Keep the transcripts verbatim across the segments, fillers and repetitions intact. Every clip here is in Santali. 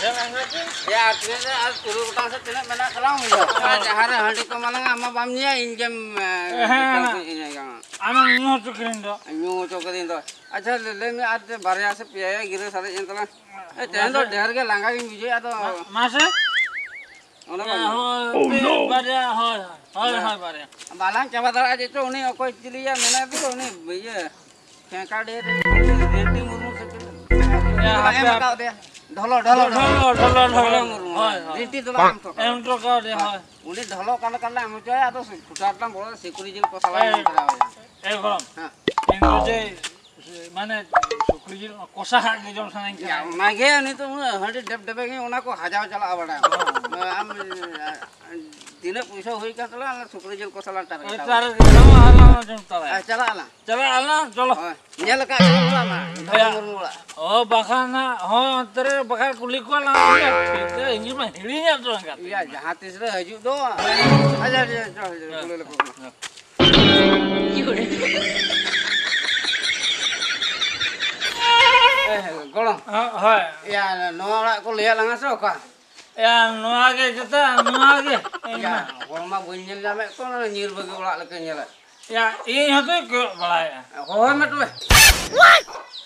ᱭᱟ, ᱛᱤᱱᱟᱹᱜ ᱨᱮ ᱟᱨ ᱛᱩᱨᱩᱭ ᱜᱚᱴᱟᱝ ᱥᱮ ᱛᱤᱱᱟᱹᱜ ᱢᱮᱱᱟᱜ ᱛᱟᱞᱟᱝ ᱩᱱᱤ ᱫᱚ? ᱟᱨ ᱡᱟᱦᱟᱸ ᱨᱮ ᱦᱟᱺᱰᱤ ᱠᱚ ᱢᱟᱞᱟᱝᱟ, ᱟᱢ ᱢᱟ ᱵᱟᱢ ᱧᱩᱭᱟ, ᱤᱧ ᱜᱮᱢ, ᱮ, ᱦᱮᱸ, ᱦᱮᱸ᱾ ᱤᱧ ᱜᱮᱢ ᱟᱢᱮᱢ ᱧᱩ ᱦᱚᱪᱚ ᱠᱤᱫᱤᱧ ᱫᱚ᱾ ᱧᱩ ᱦᱚᱪᱚ ᱠᱤᱫᱤᱧ ᱫᱚ᱾ ᱟᱪᱪᱷᱟ, ᱞᱟᱹᱭ, ᱞᱟᱹᱭ ᱢᱮ, ᱟᱨ ᱪᱮᱫ ᱵᱟᱨᱭᱟ ᱥᱮ ᱯᱮᱭᱟ ᱜᱤᱨᱟᱹ ᱥᱟᱨᱮᱡ ᱮᱱ ᱛᱟᱞᱟᱝ? ᱮ, ᱛᱮᱦᱮᱧ ᱫᱚ ᱢᱟᱥᱮ᱾ ᱰᱷᱮᱨ ᱜᱮ ᱞᱟᱸᱜᱟ ᱜᱤᱧ ᱵᱩᱡᱷᱟᱹᱣᱮᱫᱼᱟ, ᱟᱫᱚ ᱢᱟ-, ᱢᱟᱥᱮ᱾ ᱚᱱᱟ ᱮ, ᱵᱟᱝ ᱦᱳᱭ, ᱢᱮ᱾ ᱯᱮ ᱵᱟᱨᱭᱟ, ᱦᱳᱭ, ᱦᱳᱭ, ᱦᱳᱭ, ᱦᱮᱸ᱾ ᱦᱳᱭ, ᱵᱟᱨᱭᱟ᱾ ᱵᱟᱞᱟᱝ ᱪᱟᱵᱟ ᱫᱟᱲᱮᱭᱟᱜᱼᱟ, ᱪᱮᱫ ᱪᱚ ᱩᱱᱤ ᱚᱠᱚᱭ ᱪᱤᱞᱤᱭᱟ ᱢᱮᱱᱟᱭ ᱫᱚ, ᱩᱱᱤ ᱤᱭᱟᱹ, ᱠᱮᱸᱠᱟ ᱰᱮ ᱨᱮ, ᱨᱮᱱᱴᱤ ᱢᱩᱨᱢᱩ ᱥᱮ ᱪᱮᱫ? ᱮ, ᱦᱟᱯᱮ, ᱮᱢ ᱦᱟᱯᱮ᱾ ᱟᱠᱟᱫ ᱫᱮᱭᱟ᱾ ᱰᱷᱚᱞᱚ, ᱰᱷᱚᱞᱚ, ᱰᱷᱚᱞᱚ᱾ ᱰᱷᱚᱞᱚ, ᱰᱷᱚᱞᱚ, ᱰᱷᱚᱞᱚ᱾ ᱰᱷᱚᱞᱚ ᱢᱩᱨᱢᱩ᱾ ᱦᱳᱭ, ᱦᱳᱭ᱾ ᱨᱮᱱᱴᱤ ᱫᱚ ᱵᱟᱝ ᱮᱢ ᱦᱚᱴᱚ ᱠᱟᱣᱫᱮᱭᱟ, ᱦᱳᱭ᱾ ᱩᱱᱤ ᱰᱷᱚᱞᱚ ᱚᱠᱟ ᱞᱮᱠᱟ ᱞᱮ ᱮᱢ ᱦᱚᱪᱚᱭᱟ, ᱟᱫᱚ ᱠᱷᱩᱴᱟᱨ ᱛᱟᱢ ᱵᱚᱲᱚ ᱥᱤᱠᱩᱨᱤ ᱡᱤᱞ ᱠᱚ ᱥᱟᱞᱟᱭ ᱮ, ᱮᱢ ᱠᱟᱫᱟ, ᱦᱳᱭ᱾ ᱮ ᱜᱚᱲᱚᱢ᱾ ᱦᱮᱸ᱾ ᱤᱧ ᱫᱚ ᱡᱮ, ᱢᱟᱱᱮ, ᱥᱩᱠᱨᱤ ᱡᱤᱞ ᱠᱚᱥᱟ ᱦᱟᱜ ᱜᱮ ᱡᱚᱢ ᱥᱟᱱᱟᱧ ᱭᱟ, ᱠᱟᱱᱟ᱾ ᱚᱱᱟᱜᱮ ᱩᱱᱤ ᱫᱚ ᱩᱱᱟᱹᱜ ᱦᱟᱺᱰᱤ ᱰᱮᱵ ᱰᱮᱵᱮ ᱜᱮ ᱚᱱᱟ ᱠᱚ ᱦᱟᱡᱟᱣ ᱪᱟᱞᱟᱜᱼᱟ, ᱵᱟᱲᱟᱭᱟᱢ᱾ ᱦᱚᱸ᱾ ᱟᱢ, ᱛᱤᱱᱟᱹᱜ ᱯᱚᱭᱥᱟ ᱦᱩᱭ ᱠᱟᱱ ᱛᱟᱞᱟᱝ, ᱚᱱᱟ ᱥᱩᱠᱨᱤ ᱡᱤᱞ ᱠᱚᱥᱟ ᱞᱟᱝ ᱴᱟᱨᱜᱮᱴᱟ᱾ ᱦᱳᱭ, ᱴᱟᱨᱜᱮᱴ ᱠᱟᱱᱟ, ᱟᱨ ᱞᱟᱝ ᱡᱚᱢ ᱛᱟᱞᱟᱭᱟ᱾ ᱦᱮᱸ, ᱪᱟᱞᱟᱜ ᱟᱞᱟᱝ᱾ ᱪᱟᱞᱟᱜ ᱟᱞᱟᱝ, ᱪᱚᱞᱚ᱾ ᱦᱳᱭ, ᱧᱮᱞ ᱟᱠᱟᱫ ᱜᱮᱭᱟᱢ ᱛᱚ ᱟᱢ, ᱰᱷᱚᱞᱚ ᱦᱮᱸ᱾ ᱢᱩᱨᱢᱩ ᱚᱲᱟᱜ᱾ ᱚ, ᱵᱟᱠᱷᱟᱱ ᱦᱟᱸᱜ, ᱦᱚᱸ, ᱚᱱᱛᱮ ᱨᱮ ᱵᱟᱠᱷᱟᱱ ᱠᱩᱞᱤ ᱠᱚᱣᱟ ᱞᱟᱝ, ᱴᱷᱤᱠ ᱜᱮ, ᱤᱧ ᱢᱟ ᱦᱤᱲᱤᱧ ᱮᱫ ᱫᱚ ᱮᱱᱠᱷᱟᱱ᱾ ᱭᱟ, ᱡᱟᱦᱟᱸ ᱛᱤᱥ ᱨᱮ ᱦᱤᱡᱩᱜ ᱫᱚ᱾ ᱟᱪᱪᱷᱟ, ᱟᱪᱪᱷᱟ, ᱪᱚᱞ, ᱪᱚᱞ, ᱦᱮᱸ᱾ ᱠᱩᱞᱤ ᱞᱮᱠᱚ ᱠᱟᱱᱟ᱾ ᱮ, ᱜᱚᱲᱚᱢ᱾ ᱦᱚ-, ᱦᱳᱭ᱾ ᱭᱟ, ᱱᱚᱣᱟ ᱚᱲᱟᱜ ᱠᱚ ᱞᱟᱹᱭᱟᱫ ᱞᱟᱝᱟ ᱥᱮ ᱚᱠᱟ? ᱭᱟ, ᱱᱚᱣᱟ ᱜᱮ ᱡᱩᱛᱟ, ᱱᱚᱣᱟ ᱜᱮ᱾ ᱭᱟ, ᱦᱚᱲ ᱢᱟ ᱵᱟᱹᱧ ᱧᱮᱞ ᱧᱟᱢᱮᱫ ᱠᱚ, ᱚᱱᱟ ᱧᱤᱨ ᱵᱟᱹᱜᱤ ᱚᱲᱟᱜ ᱞᱮᱠᱟ ᱧᱮᱞᱮᱫ᱾ ᱭᱟ, ᱤᱧ ᱦᱚᱸᱛᱚᱧ ᱠᱚᱭᱚᱜ ᱵᱟᱲᱟᱭᱟ᱾ ᱦᱚᱦᱚᱭ ᱢᱮ ᱛᱚᱵᱮ᱾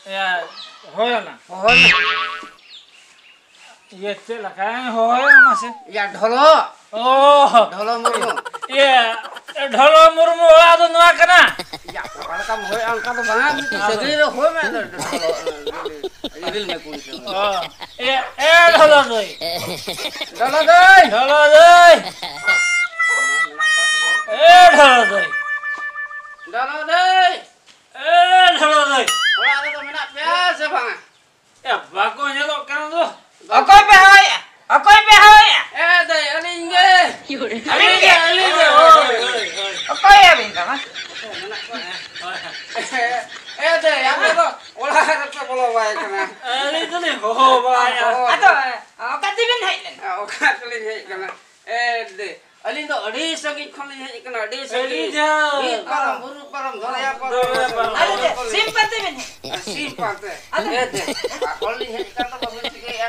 ᱭᱟ, ᱦᱚᱦᱚᱭ ᱢᱮ᱾ ᱤᱭᱟᱹ, ᱪᱮᱫ ᱞᱮᱠᱟᱧ ᱦᱚᱦᱚᱭᱟ ᱢᱟᱥᱮ? ᱭᱟ, ᱰᱷᱚᱞᱚ᱾ ᱚ᱾ ᱰᱷᱚᱞᱚ ᱢᱩᱨᱢᱩ᱾ ᱤᱭᱟᱹ, ᱰᱷᱚᱞᱚ ᱢᱩᱨᱢᱩ ᱚᱲᱟᱜ ᱫᱚ ᱱᱚᱣᱟ ᱠᱟᱱᱟ? ᱭᱟ, ᱚᱠᱟ ᱞᱮᱠᱟᱢ ᱦᱚᱦᱚᱭᱟ ᱚᱱᱠᱟ ᱫᱚ ᱵᱟᱝᱟ, ᱢᱤᱫᱴᱤᱡ ᱥᱟᱹᱜᱟᱹᱭ ᱨᱮ ᱦᱚᱦᱚᱭ ᱢᱮ, ᱟᱫᱚ ᱰᱷᱚᱞᱚ, ᱨᱤᱞ ᱢᱮ ᱠᱩᱲᱤ ᱥᱮ᱾ ᱚ᱾ ᱮ, ᱮ, ᱰᱷᱚᱞᱚ ᱫᱟᱹᱭ᱾ ᱰᱷᱚᱞᱚ ᱫᱟᱹᱭ᱾ ᱰᱷᱚᱞᱚ ᱫᱟᱹᱭ᱾ ᱮ, ᱰᱷᱚᱞᱚ ᱫᱟᱹᱭ᱾ ᱰᱷᱚᱞᱚ ᱫᱟᱹᱭ᱾ ᱮ, ᱰᱷᱚᱞᱚ ᱫᱟᱹᱭ᱾ ᱚᱲᱟᱜ ᱨᱮᱫᱚ ᱢᱮᱱᱟᱜ ᱯᱮᱭᱟ ᱥᱮ ᱵᱟᱝᱟ? ᱮ, ᱵᱟᱠᱚ ᱧᱮᱞᱚᱜ ᱠᱟᱱᱟ ᱫᱚ᱾ ᱚᱠᱚᱭ ᱯᱮ ᱦᱚᱦᱚᱭᱮᱜᱼᱟ? ᱚᱠᱚᱭ ᱯᱮ ᱦᱚᱦᱚᱭᱮᱜᱼᱟ? ᱮ, ᱫᱟᱹᱭ, ᱟᱹᱞᱤᱧ ᱜᱮ᱾ ᱟᱹᱞᱤᱧ ᱜᱮ? ᱟᱹᱞᱤᱧ ᱜᱮ᱾ ᱦᱳᱭ, ᱦᱳᱭ, ᱦᱳᱭ᱾ ᱚᱠᱚᱭ ᱟᱹᱵᱤᱱ ᱠᱟᱱᱟ? ᱮ, ᱢᱮᱱᱟᱜ ᱠᱚᱣᱟ᱾ ᱦᱳᱭ, ᱦᱳᱭ᱾ ᱮ, ᱫᱟᱹᱭ, ᱟᱯᱮ ᱫᱚ ᱚᱲᱟᱜ ᱨᱮᱯᱮ ᱵᱚᱞᱚ ᱵᱟᱭ ᱠᱟᱱᱟ᱾ ᱟᱹᱞᱤᱧ ᱫᱚᱞᱤᱧ ᱦᱚᱦᱚ ᱵᱟᱲᱟᱭᱟ᱾ ᱦᱚᱦᱚ ᱟᱫᱚ, ᱚᱠᱟ ᱛᱮᱵᱤᱱ ᱦᱮᱡ ᱞᱮᱱᱟ? ᱚᱠᱟ ᱛᱮᱞᱤᱧ ᱦᱮᱡ ᱠᱟᱱᱟ? ᱮ, ᱫᱟᱹᱭ, ᱟᱹᱞᱤᱧ ᱫᱚ ᱟᱹᱰᱤ ᱥᱟᱺᱜᱤᱧ ᱠᱷᱚᱱ ᱞᱤᱧ ᱦᱮᱡ ᱠᱟᱱᱟ, ᱟᱹᱰᱤ ᱥᱟᱺᱜᱤᱧ᱾ ᱟᱹᱰᱤ ᱡᱷᱟᱹᱞ᱾ ᱵᱤᱨ ᱯᱟᱨᱚᱢ, ᱵᱩᱨᱩ ᱯᱟᱨᱚᱢ, ᱫᱚᱨᱭᱟ ᱯᱟᱨᱚᱢ᱾ ᱫᱚᱨᱭᱟ ᱯᱟᱨᱚᱢ᱾ ᱟᱫᱚ ᱪᱮᱫ, ᱥᱤᱢ ᱯᱟᱱᱛᱮ ᱵᱤᱱ ᱦᱮᱡ ᱠᱟᱱᱟ? ᱥᱤᱢ ᱯᱟᱱᱛᱮ᱾ ᱟᱫᱚ ᱮ, ᱫᱟᱹᱭ, ᱵᱟᱠᱚ ᱞᱤᱧ ᱦᱮᱡ ᱠᱟᱱ ᱫᱚ ᱵᱟᱵᱤᱱ ᱴᱷᱤᱠᱟᱹᱭᱮᱫᱼᱟ?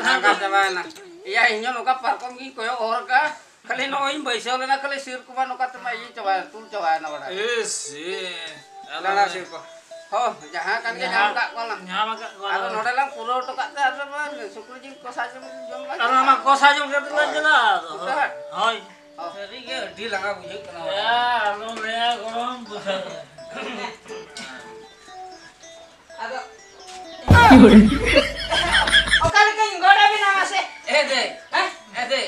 ᱞᱟᱸᱜᱟ ᱪᱟᱵᱟᱭᱮᱱᱟ᱾ ᱮᱭᱟ, ᱤᱧ ᱦᱚᱸ ᱱᱚᱝᱠᱟ ᱯᱟᱨᱠᱚᱢ ᱜᱤᱧ ᱠᱚᱭᱚᱜ ᱦᱚᱨ ᱠᱟᱜᱼᱟ᱾ ᱠᱷᱟᱹᱞᱤ ᱱᱚᱜᱼᱚᱭ ᱤᱧ ᱵᱟᱹᱭᱥᱟᱹᱣ ᱞᱮᱱᱟ, ᱠᱷᱟᱹᱞᱤ ᱥᱤᱨ ᱠᱚᱢᱟ ᱱᱚᱝᱠᱟ ᱛᱮᱢᱟ ᱤᱭᱟᱹ ᱪᱟᱵᱟᱭᱮᱱᱟ, ᱛᱩᱞ ᱪᱟᱵᱟᱭᱮᱱᱟ ᱵᱟᱲᱟ᱾ ᱤᱥ, ᱤᱭᱟᱹ, ᱟᱞᱚ ᱞᱟᱲᱟ ᱢᱮ᱾ ᱥᱤᱨ ᱠᱚ᱾ ᱦᱚᱸ, ᱡᱟᱦᱟᱸ ᱠᱟᱱ ᱜᱮ ᱧᱟᱢ, ᱧᱟᱢ ᱠᱟᱜ ᱠᱚᱣᱟᱞᱟᱝ᱾ ᱧᱟᱢ ᱟᱠᱟᱫ ᱠᱚᱣᱟ᱾ ᱟᱫᱚ ᱱᱚᱰᱮ ᱞᱟᱝ ᱯᱩᱨᱟᱹᱣ ᱦᱚᱴᱚ ᱠᱟᱜ ᱛᱮ, ᱟᱫᱚ ᱢᱟ ᱥᱩᱠᱨᱤ ᱡᱤᱞ ᱠᱚᱥᱟ ᱡᱚᱢ, ᱡᱚᱢ ᱞᱟᱝ ᱟᱫᱚ ᱪᱟᱞᱟᱜᱼᱟ᱾ ᱚᱱᱟ ᱠᱚᱥᱟ ᱡᱚᱢ ᱠᱟᱛᱮ ᱞᱟᱝ ᱦᱳᱭ᱾ ᱪᱟᱞᱟᱜᱼᱟ ᱟᱫᱚ᱾ ᱦᱳᱭ᱾ ᱦᱳᱭ᱾ ᱦᱳᱭ᱾ ᱥᱟᱹᱨᱤ ᱜᱮ ᱟᱹᱰᱤ ᱞᱟᱸᱜᱟ ᱵᱩᱡᱷᱟᱹᱜ ᱠᱟᱱᱟ᱾ ᱮᱭᱟ, ᱟᱞᱚᱢ ᱞᱟᱹᱭᱟ ᱜᱚᱲᱚᱢ, ᱵᱩᱡᱷᱟᱹᱣ᱾ ᱟᱫᱚ ᱚᱠᱟ ᱞᱮᱠᱟᱧ ᱜᱚᱲ ᱟᱵᱤᱱᱟ ᱢᱟᱥᱮ? ᱮ ᱫᱮ, ᱦᱮᱸ? ᱮ ᱫᱮ,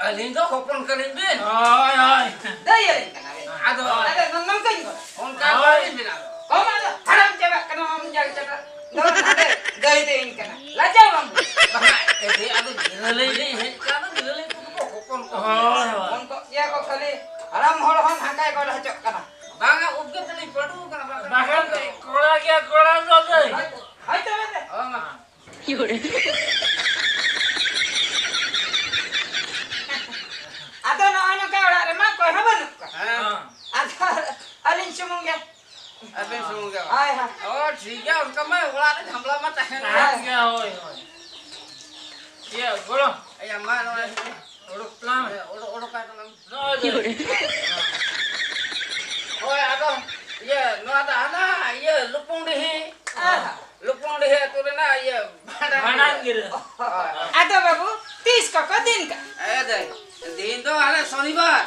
ᱟᱹᱞᱤᱧ ᱫᱚ ᱦᱚᱯᱚᱱ ᱠᱟᱹᱞᱤᱧ ᱵᱤᱱ᱾ ᱦᱳᱭ, ᱦᱳᱭ᱾ ᱫᱟᱹᱭ ᱟᱹᱞᱤᱧ ᱠᱟᱱᱟ ᱵᱤᱱ᱾ ᱟᱫᱚ ᱟᱫᱚ ᱱᱚ-, ᱱᱚᱝᱠᱟᱧ ᱜᱚᱲ᱾ ᱚᱱᱠᱟ ᱦᱳᱭ᱾ ᱵᱟᱹᱞᱤᱧ ᱵᱮᱱᱟᱣ᱾ ᱠᱚᱢ ᱟᱫᱚ ᱦᱟᱲᱟᱢ ᱪᱟᱵᱟᱜ ᱠᱟᱱᱟ, ᱟᱢ ᱡᱟᱞ ᱪᱟᱵᱟ᱾ ᱫᱚ ᱦᱟᱸᱰᱮ ᱫᱟᱹᱭ ᱫᱟᱹᱭ ᱠᱟᱱᱟ᱾ ᱞᱟᱡᱟᱣ ᱵᱟᱝ ᱵᱩᱡᱷᱟᱹᱜ᱾ ᱵᱟᱝᱟ, ᱮ ᱫᱮ, ᱟᱫᱚ ᱜᱤᱨᱟᱹ ᱞᱟᱹᱭ ᱞᱤᱧ ᱦᱮᱡ ᱠᱟᱱᱟ, ᱟᱫᱚ ᱜᱤᱨᱟᱹ ᱞᱟᱹᱭ ᱠᱚᱫᱚ ᱠᱚ ᱦᱚᱯᱚᱱ ᱠᱚ᱾ ᱦᱳᱭ, ᱦᱳᱭ᱾ ᱦᱚᱯᱚᱱ ᱠᱚᱜ ᱜᱮᱭᱟ ᱠᱚ, ᱠᱷᱟᱹᱞᱤ ᱦᱟᱲᱟᱢ ᱦᱚᱲ ᱦᱚᱸ ᱦᱟᱸᱰᱮ ᱜᱚᱲ ᱦᱚᱪᱚᱜ ᱠᱟᱱᱟ᱾ ᱵᱟᱝᱟ, ᱩᱫᱽᱜᱟᱹᱨ ᱛᱮᱞᱤᱧ ᱯᱟᱹᱰᱩ ᱟᱠᱟᱱᱟ, ᱵᱟᱝ ᱵᱟᱠᱷᱟᱱ ᱠᱚᱲᱟ ᱜᱮᱭᱟ, ᱠᱚᱲᱟ ᱫᱚ ᱫᱟᱹᱭ᱾ ᱦᱳᱭ, ᱦᱳᱭ ᱛᱚᱵᱮ ᱫᱮ᱾ ᱦᱳᱭ ᱢᱟ᱾ ᱟᱫᱚ ᱱᱚᱜᱼᱚᱭ ᱱᱚᱝᱠᱟ ᱚᱲᱟᱜ ᱨᱮᱢᱟ ᱚᱠᱚᱭ ᱦᱚᱸ ᱵᱟᱹᱱᱩᱜ ᱠᱚᱣᱟ᱾ ᱦᱮᱸ᱾ ᱟᱫᱚ ᱟᱹᱞᱤᱧ ᱥᱩᱢᱩᱝ ᱜᱮ᱾ ᱟᱹᱵᱤᱱ ᱥᱩᱢᱩᱝ ᱜᱮ ᱵᱟᱝ? ᱦᱳᱭ, ᱦᱳᱭ᱾ ᱚ, ᱴᱷᱤᱠ ᱜᱮᱭᱟ, ᱚᱱᱠᱟ ᱢᱟ ᱚᱲᱟᱜ ᱨᱮ ᱡᱷᱟᱢᱞᱟ ᱢᱟ ᱛᱟᱦᱮᱱ ᱜᱮᱭᱟ᱾ ᱛᱟᱦᱮᱱ ᱜᱮᱭᱟ, ᱦᱳᱭ, ᱦᱳᱭ᱾ ᱤᱭᱟᱹ, ᱜᱚᱲᱚ᱾ ᱮᱭᱟ, ᱢᱟ ᱱᱚᱣᱟ ᱩᱰᱩᱠ ᱛᱟᱞᱟᱝ ᱢᱮ᱾ ᱦᱮᱸ, ᱩᱰᱩᱠ, ᱩᱰᱩᱠ ᱟᱭ ᱛᱟᱞᱟᱝ ᱢᱮ᱾ ᱱᱚᱜᱼᱚᱭ ᱫᱚ᱾ ᱦᱳᱭ, ᱟᱫᱚ, ᱤᱭᱟᱹ, ᱱᱚᱣᱟ ᱫᱚ ᱦᱟᱱᱟ, ᱤᱭᱟᱹ, ᱞᱩᱯᱩᱝᱰᱤᱦᱤ᱾ ᱟᱦᱟ᱾ ᱞᱩᱯᱩᱝᱰᱤᱦᱤ ᱟᱹᱛᱩ ᱨᱮᱱᱟᱜ, ᱤᱭᱟᱹ, ᱵᱷᱟᱸᱰᱟᱱ ᱵᱷᱟᱸᱰᱟᱱ ᱜᱤᱨᱟᱹ᱾ ᱜᱤᱨᱟᱹ᱾ ᱦᱳᱭ, ᱦᱳᱭ᱾ ᱟᱫᱚ ᱵᱟᱹᱵᱩ, ᱛᱤᱥ ᱠᱚᱠᱚ ᱫᱤᱱ ᱠᱟᱜ? ᱮ ᱫᱟᱹᱭ, ᱫᱤᱱ ᱫᱚ ᱦᱟᱱᱮ ᱥᱚᱱᱤᱵᱟᱨ᱾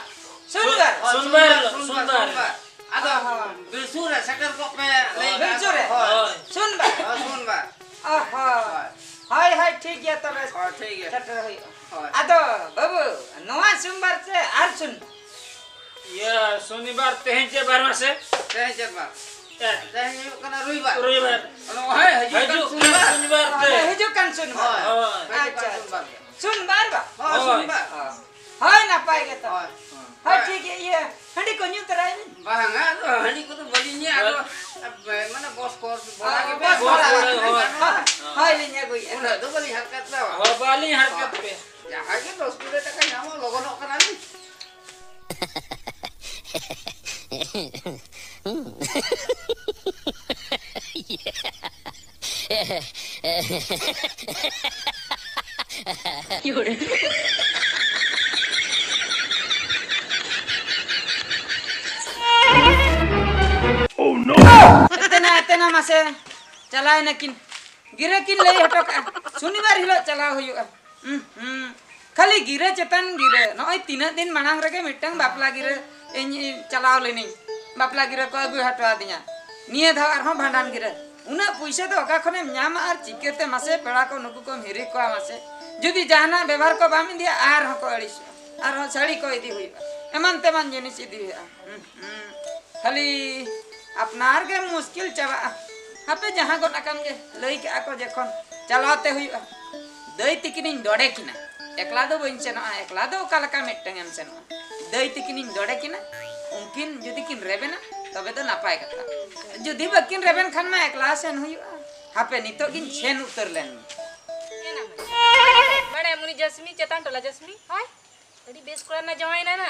ᱥᱚᱱᱤᱵᱟᱨ? ᱥᱚᱱᱤᱵᱟᱨ ᱥᱚᱱᱤᱵᱟᱨ ᱦᱤᱞᱳᱜ, ᱥᱚᱱᱤᱵᱟᱨ, ᱥᱚᱱᱤᱵᱟᱨ᱾ ᱥᱚᱱᱤᱵᱟᱨ᱾ ᱟᱫᱚ ᱦᱚᱸ᱾ ᱵᱤᱨᱥᱩᱨ ᱨᱮ ᱥᱮᱴᱮᱨ ᱠᱚᱜ ᱯᱮ, ᱞᱟᱹᱭ ᱵᱤᱨᱥᱩᱨ ᱨᱮ? ᱠᱟᱜ ᱠᱚ᱾ ᱦᱳᱭ᱾ ᱥᱚᱱᱤᱵᱟᱨ? ᱦᱳᱭ, ᱥᱚᱱᱤᱵᱟᱨ᱾ ᱚ ᱦᱚᱸ᱾ ᱦᱳᱭ᱾ ᱦᱳᱭ, ᱦᱳᱭ, ᱴᱷᱤᱠ ᱜᱮᱭᱟ ᱛᱚᱵᱮ᱾ ᱦᱳᱭ, ᱴᱷᱤᱠ ᱜᱮᱭᱟ᱾ ᱥᱮᱴᱮᱨ ᱦᱩᱭᱩᱜᱼᱟ᱾ ᱦᱳᱭ᱾ ᱟᱫᱚ ᱵᱟᱹᱵᱩ, ᱱᱚᱣᱟ ᱥᱚᱱᱤᱵᱟᱨ ᱥᱮ ᱟᱨ ᱥᱚᱱᱤᱵᱟᱨ? ᱤᱭᱟᱹ, ᱥᱚᱱᱤᱵᱟᱨ ᱛᱮᱦᱮᱧ ᱪᱮᱫ ᱵᱟᱨ ᱢᱟᱥᱮ? ᱛᱮᱦᱮᱧ ᱪᱮᱫ ᱵᱟᱨ? ᱛᱮᱦᱮᱧ ᱦᱩᱭᱩᱜ ᱠᱟᱱᱟ ᱨᱚᱵᱤᱵᱟᱨ᱾ ᱨᱚᱵᱤᱵᱟᱨ᱾ ᱱᱚᱜᱼᱚᱭ ᱦᱤᱡᱩᱜ ᱠᱟᱱ ᱦᱤᱡᱩᱜ ᱥᱚᱱᱤᱵᱟᱨ᱾ ᱠᱟᱱ ᱥᱚᱱᱤᱵᱟᱨ ᱛᱮ᱾ ᱦᱳᱭ, ᱦᱤᱡᱩᱜ ᱠᱟᱱ ᱥᱚᱱᱤᱵᱟᱨ᱾ ᱦᱳᱭ, ᱦᱳᱭ᱾ ᱦᱤᱡᱩᱜ ᱠᱟᱱ ᱟᱪᱪᱷᱟ᱾ ᱥᱚᱱᱤᱵᱟᱨ ᱜᱮ᱾ ᱥᱚᱱᱤᱵᱟᱨ ᱵᱟ? ᱦᱳᱭ, ᱦᱳᱭ᱾ ᱥᱚᱱᱤᱵᱟᱨ᱾ ᱦᱳᱭ, ᱱᱟᱯᱟᱭ ᱜᱮᱛᱚ᱾ ᱦᱳᱭ᱾ ᱦᱳᱭ, ᱦᱳᱭ᱾ ᱴᱷᱤᱠ ᱜᱮᱭᱟ, ᱤᱭᱟᱹ, ᱦᱟᱺᱰᱤ ᱠᱚ ᱧᱩ ᱛᱚᱨᱟᱭ ᱵᱤᱱ᱾ ᱵᱟᱝᱟ, ᱟᱫᱚ ᱦᱟᱺᱰᱤ ᱠᱚᱫᱚ ᱵᱟᱹᱞᱤᱧ ᱧᱩᱭᱟ, ᱟᱫᱚ, ᱦᱳᱭ᱾ ᱢᱟᱱᱮ, ᱵᱚᱥ ᱠᱚ, ᱵᱚᱥ ᱵᱚᱲᱟ ᱠᱚ, ᱜᱮ ᱵᱚᱥ ᱵᱮᱥ ᱵᱚᱲᱟ᱾ ᱵᱟᱲᱟ᱾ ᱦᱳᱭ, ᱦᱳᱭ, ᱞᱤᱧ ᱟᱹᱜᱩᱭᱮᱫᱼᱟ᱾ ᱩᱱᱟᱹᱜ ᱫᱚ ᱵᱟᱹᱞᱤᱧ ᱦᱟᱨᱠᱟᱛ ᱫᱟ᱾ ᱦᱳᱭ, ᱵᱟᱹᱞᱤᱧ ᱦᱟᱨᱠᱟᱛ ᱯᱮ᱾ ᱡᱟᱦᱟᱸ ᱜᱮ ᱫᱚᱥ ᱠᱩᱲᱤ ᱴᱟᱠᱟ ᱧᱟᱢᱚᱜ, ᱞᱚᱜᱚᱱᱚᱜ ᱠᱟᱱᱟᱞᱤᱧ᱾ ᱮᱛᱮᱱᱟ, ᱮᱛᱮᱱᱟ, ᱢᱟᱥᱮ ᱪᱟᱞᱟᱣᱮᱱᱟ ᱠᱤᱱ, ᱜᱤᱨᱟᱹ ᱠᱤᱱ ᱞᱟᱹᱭ ᱦᱚᱴᱚ ᱠᱟᱜᱼᱟ, ᱥᱚᱱᱤᱵᱟᱨ ᱦᱤᱞᱳᱜ ᱪᱟᱞᱟᱣ ᱦᱩᱭᱩᱜᱼᱟ᱾ ᱩᱸ, ᱦᱩᱸ᱾ ᱠᱷᱟᱹᱞᱤ ᱜᱤᱨᱟᱹ ᱪᱮᱛᱟᱱ ᱜᱤᱨᱟᱹ᱾ ᱱᱚᱜᱼᱚᱭ ᱛᱤᱱᱟᱹᱜ ᱫᱤᱱ ᱢᱟᱲᱟᱝ ᱨᱮᱜᱮ ᱢᱤᱫᱴᱟᱝ ᱵᱟᱯᱞᱟ ᱜᱤᱨᱟᱹ ᱤᱧ, ᱤᱧ ᱪᱟᱞᱟᱣ ᱞᱮᱱᱟᱹᱧ᱾ ᱵᱟᱯᱞᱟ ᱜᱤᱨᱟᱹ ᱠᱚ ᱟᱹᱜᱩ ᱦᱚᱴᱚ ᱟᱹᱫᱤᱧᱟ᱾ ᱱᱤᱭᱟᱹ ᱫᱷᱟᱣ ᱟᱨᱦᱚᱸ ᱵᱷᱟᱸᱰᱟᱱ ᱜᱤᱨᱟᱹ᱾ ᱩᱱᱟᱹᱜ ᱯᱩᱭᱥᱟᱹ ᱫᱚ ᱚᱠᱟ ᱠᱷᱚᱱᱮᱢ ᱧᱟᱢᱟ ᱟᱨ ᱪᱤᱠᱟᱹᱛᱮ ᱢᱟᱥᱮ ᱯᱮᱲᱟ ᱠᱚ ᱱᱩᱠᱩ ᱠᱚᱢ ᱦᱤᱨᱤ ᱠᱚᱣᱟ ᱢᱟᱥᱮ? ᱡᱩᱫᱤ ᱡᱟᱦᱟᱱᱟᱜ ᱵᱮᱵᱷᱟᱨ ᱠᱚ ᱵᱟᱢ ᱤᱫᱤᱭᱟ, ᱟᱨᱦᱚᱸ ᱠᱚ ᱟᱹᱲᱤᱥᱚᱜᱼᱟ᱾ ᱟᱨᱦᱚᱸ ᱥᱟᱹᱲᱤ ᱠᱚ ᱤᱫᱤ ᱦᱩᱭᱩᱜᱼᱟ, ᱮᱢᱟᱱ ᱛᱮᱢᱟᱱ ᱡᱤᱱᱤᱥ ᱤᱫᱤ ᱦᱩᱭᱩᱜᱼᱟ᱾ ᱦᱩᱸ, ᱦᱩᱸ᱾ ᱠᱷᱟᱹᱞᱤ ᱟᱯᱱᱟᱨ ᱜᱮ ᱢᱩᱥᱠᱤᱞ ᱪᱟᱵᱟᱜᱼᱟ᱾ ᱦᱟᱯᱮ, ᱡᱟᱦᱟᱸ ᱜᱚᱫ ᱟᱠᱟᱱ ᱜᱮ, ᱞᱟᱹᱭ ᱠᱟᱜᱼᱟ ᱠᱚ ᱡᱚᱠᱷᱚᱱ ᱪᱟᱞᱟᱣ ᱛᱮ ᱦᱩᱭᱩᱜᱼᱟ᱾ ᱫᱟᱹᱭ ᱛᱤᱠᱤᱱᱤᱧ ᱰᱚᱰᱮ ᱠᱤᱱᱟ, ᱮᱠᱞᱟ ᱫᱚ ᱵᱟᱹᱧ ᱥᱮᱱᱚᱜᱼᱟ᱾ ᱮᱠᱞᱟ ᱫᱚ ᱚᱠᱟ ᱞᱮᱠᱟ ᱢᱤᱫᱴᱟᱝ ᱮᱢ ᱥᱮᱱᱚᱜᱼᱟ? ᱫᱟᱹᱭ ᱛᱤᱠᱤᱱᱤᱧ ᱰᱚᱰᱮ ᱠᱤᱱᱟ, ᱩᱱᱠᱤᱱ ᱡᱩᱫᱤ ᱠᱤᱱ ᱨᱮᱵᱮᱱᱟ, ᱛᱚᱵᱮ ᱫᱚ ᱱᱟᱯᱟᱭ ᱠᱟᱛᱷᱟ᱾ ᱡᱩᱫᱤ ᱵᱟᱹᱠᱤᱱ ᱨᱮᱵᱮᱱ ᱠᱷᱟᱱ ᱢᱟ ᱮᱠᱞᱟ ᱥᱮᱱ ᱦᱩᱭᱩᱜᱼᱟ᱾ ᱦᱟᱯᱮ, ᱱᱤᱛᱚᱜ ᱜᱤᱧ ᱥᱮᱱ ᱩᱛᱟᱹᱨ ᱞᱮᱱ ᱜᱮ᱾ ᱵᱟᱲᱟᱭᱟᱢ ᱩᱱᱤ ᱡᱟᱥᱢᱤ, ᱪᱮᱛᱟᱱ ᱴᱚᱞᱟ ᱡᱟᱥᱢᱤ? ᱦᱳᱭ᱾ ᱟᱹᱰᱤ ᱵᱮᱥ ᱠᱚᱲᱟ ᱨᱮᱱᱟᱜ ᱡᱟᱶᱟᱭ ᱮᱱᱟ ᱱᱟ᱾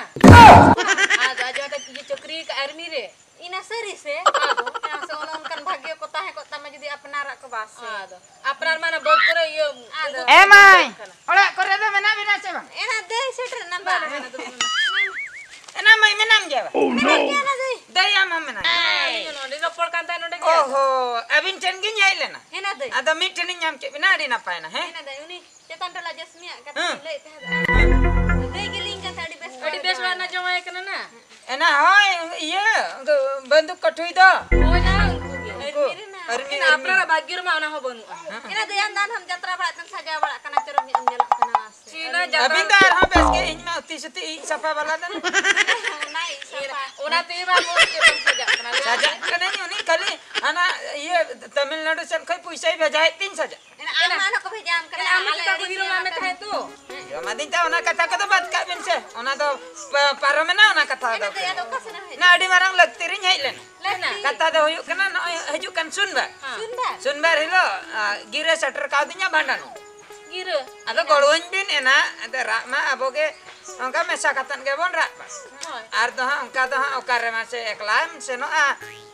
ᱟᱫᱚ ᱟᱡ ᱟᱫᱚ ᱤᱭᱟᱹ ᱪᱟᱹᱠᱨᱤ ᱠᱟᱜ ᱟᱨᱢᱤ ᱨᱮ᱾ ᱤᱱᱟ ᱥᱟᱹᱨᱤ ᱥᱮ? ᱟᱫᱚ ᱢᱟᱥᱮ ᱚᱱᱮ ᱚᱱᱠᱟᱱ ᱵᱷᱟᱜᱭᱚ ᱠᱚ ᱛᱟᱦᱮᱸ ᱠᱚᱜ ᱛᱟᱢᱟ ᱡᱩᱫᱤ ᱟᱯᱱᱟᱨᱟᱜ ᱠᱚ ᱵᱟᱥ ᱥᱮ᱾ ᱟᱫᱚ ᱟᱯᱱᱟᱨ ᱢᱟ ᱚᱱᱟ ᱵᱟᱹᱫᱽ ᱠᱚᱨᱮ ᱤᱭᱟᱹ ᱟᱫᱚ ᱮ ᱢᱟᱹᱭ, ᱠᱟᱱᱟ᱾ ᱚᱲᱟᱜ ᱠᱚᱨᱮ ᱫᱚ ᱢᱮᱱᱟᱜ ᱵᱤᱱᱟ ᱥᱮ ᱵᱟᱝ? ᱮᱱᱟ ᱫᱟᱹᱭ ᱥᱮᱴᱮᱨ ᱮᱱᱟ ᱵᱟ᱾ ᱵᱟᱝ, ᱵᱟᱝ, ᱵᱟᱝ᱾ ᱮᱱᱟ ᱢᱟᱹᱭ ᱢᱮᱱᱟᱢ ᱜᱮᱭᱟ ᱵᱟᱝ? ᱢᱮᱱᱟᱜ ᱜᱮᱭᱟ ᱱᱟ ᱫᱟᱹᱭ᱾ ᱫᱟᱹᱭ ᱟᱢ ᱦᱚᱸ ᱢᱮᱱᱟᱜ ᱢᱮᱭᱟ᱾ ᱟᱹᱞᱤᱧ ᱦᱚᱸ ᱱᱚᱰᱮ ᱨᱚᱯᱚᱲ ᱠᱟᱱ ᱛᱟᱦᱮᱸ ᱱᱚᱰᱮ ᱜᱮ᱾ ᱚᱦᱚ, ᱟᱹᱵᱤᱱ ᱴᱷᱮᱱ ᱜᱤᱧ ᱦᱮᱡ ᱞᱮᱱᱟ᱾ ᱦᱮᱱᱟ ᱫᱟᱹᱭ᱾ ᱟᱫᱚ ᱢᱤᱫ ᱴᱷᱮᱱᱤᱧ ᱧᱟᱢ ᱠᱮᱫ ᱵᱤᱱᱟ, ᱟᱹᱰᱤ ᱱᱟᱯᱟᱭ ᱱᱟ, ᱦᱮᱸ? ᱦᱮᱱᱟ ᱫᱟᱹᱭ, ᱩᱱᱤ ᱪᱮᱛᱟᱱ ᱴᱚᱞᱟ ᱡᱟᱹᱥᱢᱤᱭᱟᱜ ᱠᱟᱛᱷᱟ ᱦᱮᱸ᱾ ᱞᱤᱧ ᱞᱟᱹᱭᱮᱫ ᱛᱟᱦᱮᱸᱫ᱾ ᱦᱮᱸ᱾ ᱫᱟᱹᱭ ᱜᱮ ᱞᱟᱹᱭᱟᱹᱧ ᱠᱟᱱ ᱛᱟᱦᱮᱸᱫ ᱟᱹᱰᱤ ᱵᱮᱥ ᱟᱹᱰᱤ ᱵᱮᱥ ᱚᱲᱟᱜ ᱨᱮᱱᱟᱜ ᱡᱟᱶᱟᱭ ᱠᱟᱱᱟ ᱱᱟ᱾ ᱮᱱᱟ ᱦᱳᱭ, ᱤᱭᱟᱹ, ᱩᱱᱠᱩ ᱵᱟᱹᱱᱫᱩᱠ ᱠᱟᱹᱴᱷᱩᱭ ᱫᱚ᱾ ᱦᱳᱭ ᱱᱟ, ᱩᱱᱠᱩ ᱜᱮ᱾ ᱩᱱᱠᱩ, ᱟᱨᱢᱤ ᱨᱮᱱᱟᱜ᱾ ᱮᱱᱟ ᱟᱯᱱᱟᱨᱟᱜ ᱵᱷᱟᱜᱽᱭᱚ ᱨᱮᱢᱟ ᱚᱱᱟ ᱦᱚᱸ ᱵᱟᱹᱱᱩᱜᱼᱟ᱾ ᱦᱮᱸ᱾ ᱮᱱᱟ ᱫᱟᱹᱭ ᱟᱢ ᱫᱚ ᱟᱢ ᱡᱟᱛᱨᱟ ᱵᱟᱲᱟᱜ ᱛᱮᱢ ᱥᱟᱡᱟᱣ ᱵᱟᱲᱟᱜ ᱠᱟᱱᱟ, ᱪᱚᱨᱚᱠ ᱧᱚᱜ ᱮᱢ ᱧᱮᱞᱚᱜ ᱠᱟᱱᱟ ᱥᱮ᱾ ᱪᱤᱱᱟ ᱡᱟᱛᱨᱟ᱾ ᱟᱹᱵᱤᱱ ᱫᱚ ᱟᱨᱦᱚᱸ ᱵᱮᱥ ᱜᱮ, ᱤᱧ ᱢᱟ ᱩᱛᱤ ᱥᱩᱛᱤ ᱤᱡ ᱥᱟᱯᱷᱟ ᱵᱟᱞᱟ ᱫᱚ᱾ ᱚᱱᱟ ᱤᱡ ᱥᱟᱯᱷᱟ᱾ ᱚᱱᱟ ᱛᱮᱜᱮ ᱢᱟ ᱢᱚᱡᱽ ᱜᱮᱵᱚᱱ ᱥᱟᱡᱟᱜ ᱠᱟᱱᱟ᱾ ᱥᱟᱡᱟᱜ ᱠᱟᱹᱱᱟᱹᱧ ᱩᱱᱤ ᱠᱷᱟᱹᱞᱤ ᱦᱟᱱᱟ ᱤᱭᱟᱹ ᱛᱟᱢᱤᱞᱱᱟᱲᱩ ᱥᱮᱫ ᱠᱷᱚᱱ ᱯᱩᱭᱥᱟᱹᱭ ᱵᱷᱮᱡᱟᱭᱮᱫ ᱛᱤᱧ ᱥᱟᱡᱟᱜ᱾ ᱮᱱᱟ ᱟᱢ ᱢᱟ ᱱᱚᱠᱚ ᱵᱷᱮᱡᱟ ᱟᱢ ᱠᱟᱱᱟ, ᱮᱱᱟ ᱟᱢ ᱟᱞᱮ ᱪᱤᱠᱟ ᱠᱚ ᱦᱤᱨᱳ ᱢᱟ ᱢᱮᱛᱟᱭ ᱛᱚ? ᱡᱚᱢᱟᱫᱤᱧ ᱛᱟ ᱚᱱᱟ ᱠᱟᱛᱷᱟ ᱠᱚᱫᱚ ᱵᱟᱫ ᱠᱟᱜ ᱵᱤᱱ ᱥᱮ, ᱚᱱᱟ ᱫᱚ ᱯᱟ- ᱯᱟᱨᱚᱢᱮᱱᱟ ᱚᱱᱟ ᱠᱟᱛᱷᱟ ᱫᱚ᱾ ᱮᱱᱟ ᱫᱚ ᱟᱫᱚ ᱚᱠᱟ ᱥᱮᱱ ᱮᱢ ᱦᱮᱡ ᱱᱟ ᱟᱹᱰᱤ ᱢᱟᱨᱟᱝ ᱞᱟᱹᱠᱛᱤ ᱨᱤᱧ ᱦᱮᱡ ᱞᱮᱱᱟ᱾ ᱞᱟᱹᱠᱛᱤ? ᱠᱟᱛᱷᱟ ᱫᱚ ᱦᱩᱭᱩᱜ ᱠᱟᱱᱟ ᱱᱚᱜᱼᱚᱭ ᱦᱤᱡᱩᱜ ᱠᱟᱱ ᱥᱩᱱᱵᱟᱨ᱾ ᱦᱮᱸ᱾ ᱥᱩᱱᱵᱟᱨ? ᱥᱩᱱᱵᱟᱨ ᱦᱤᱞᱳᱜ ᱟ, ᱜᱤᱨᱟᱹ ᱥᱮᱴᱮᱨ ᱠᱟᱣᱫᱤᱧᱟ ᱵᱷᱟᱸᱰᱟᱱ᱾ ᱜᱤᱨᱟᱹ? ᱟᱫᱚ ᱜᱚᱲᱚᱣᱟᱹᱧ ᱵᱤᱱ ᱮᱱᱟ, ᱟᱫᱚ ᱨᱟᱜ ᱢᱟ ᱟᱵᱚ ᱜᱮ ᱚᱱᱠᱟ ᱢᱮᱥᱟ ᱠᱟᱛᱮᱫ ᱜᱮᱵᱚᱱ ᱨᱟᱜ ᱢᱟ᱾ ᱦᱳᱭ᱾ ᱟᱨ ᱫᱚ ᱦᱟᱸᱜ ᱚᱱᱠᱟ ᱫᱚ ᱦᱟᱸᱜ ᱚᱠᱟᱨᱮ ᱢᱟᱥᱮ ᱮᱠᱞᱟᱢ ᱥᱮᱱᱚᱜᱼᱟ,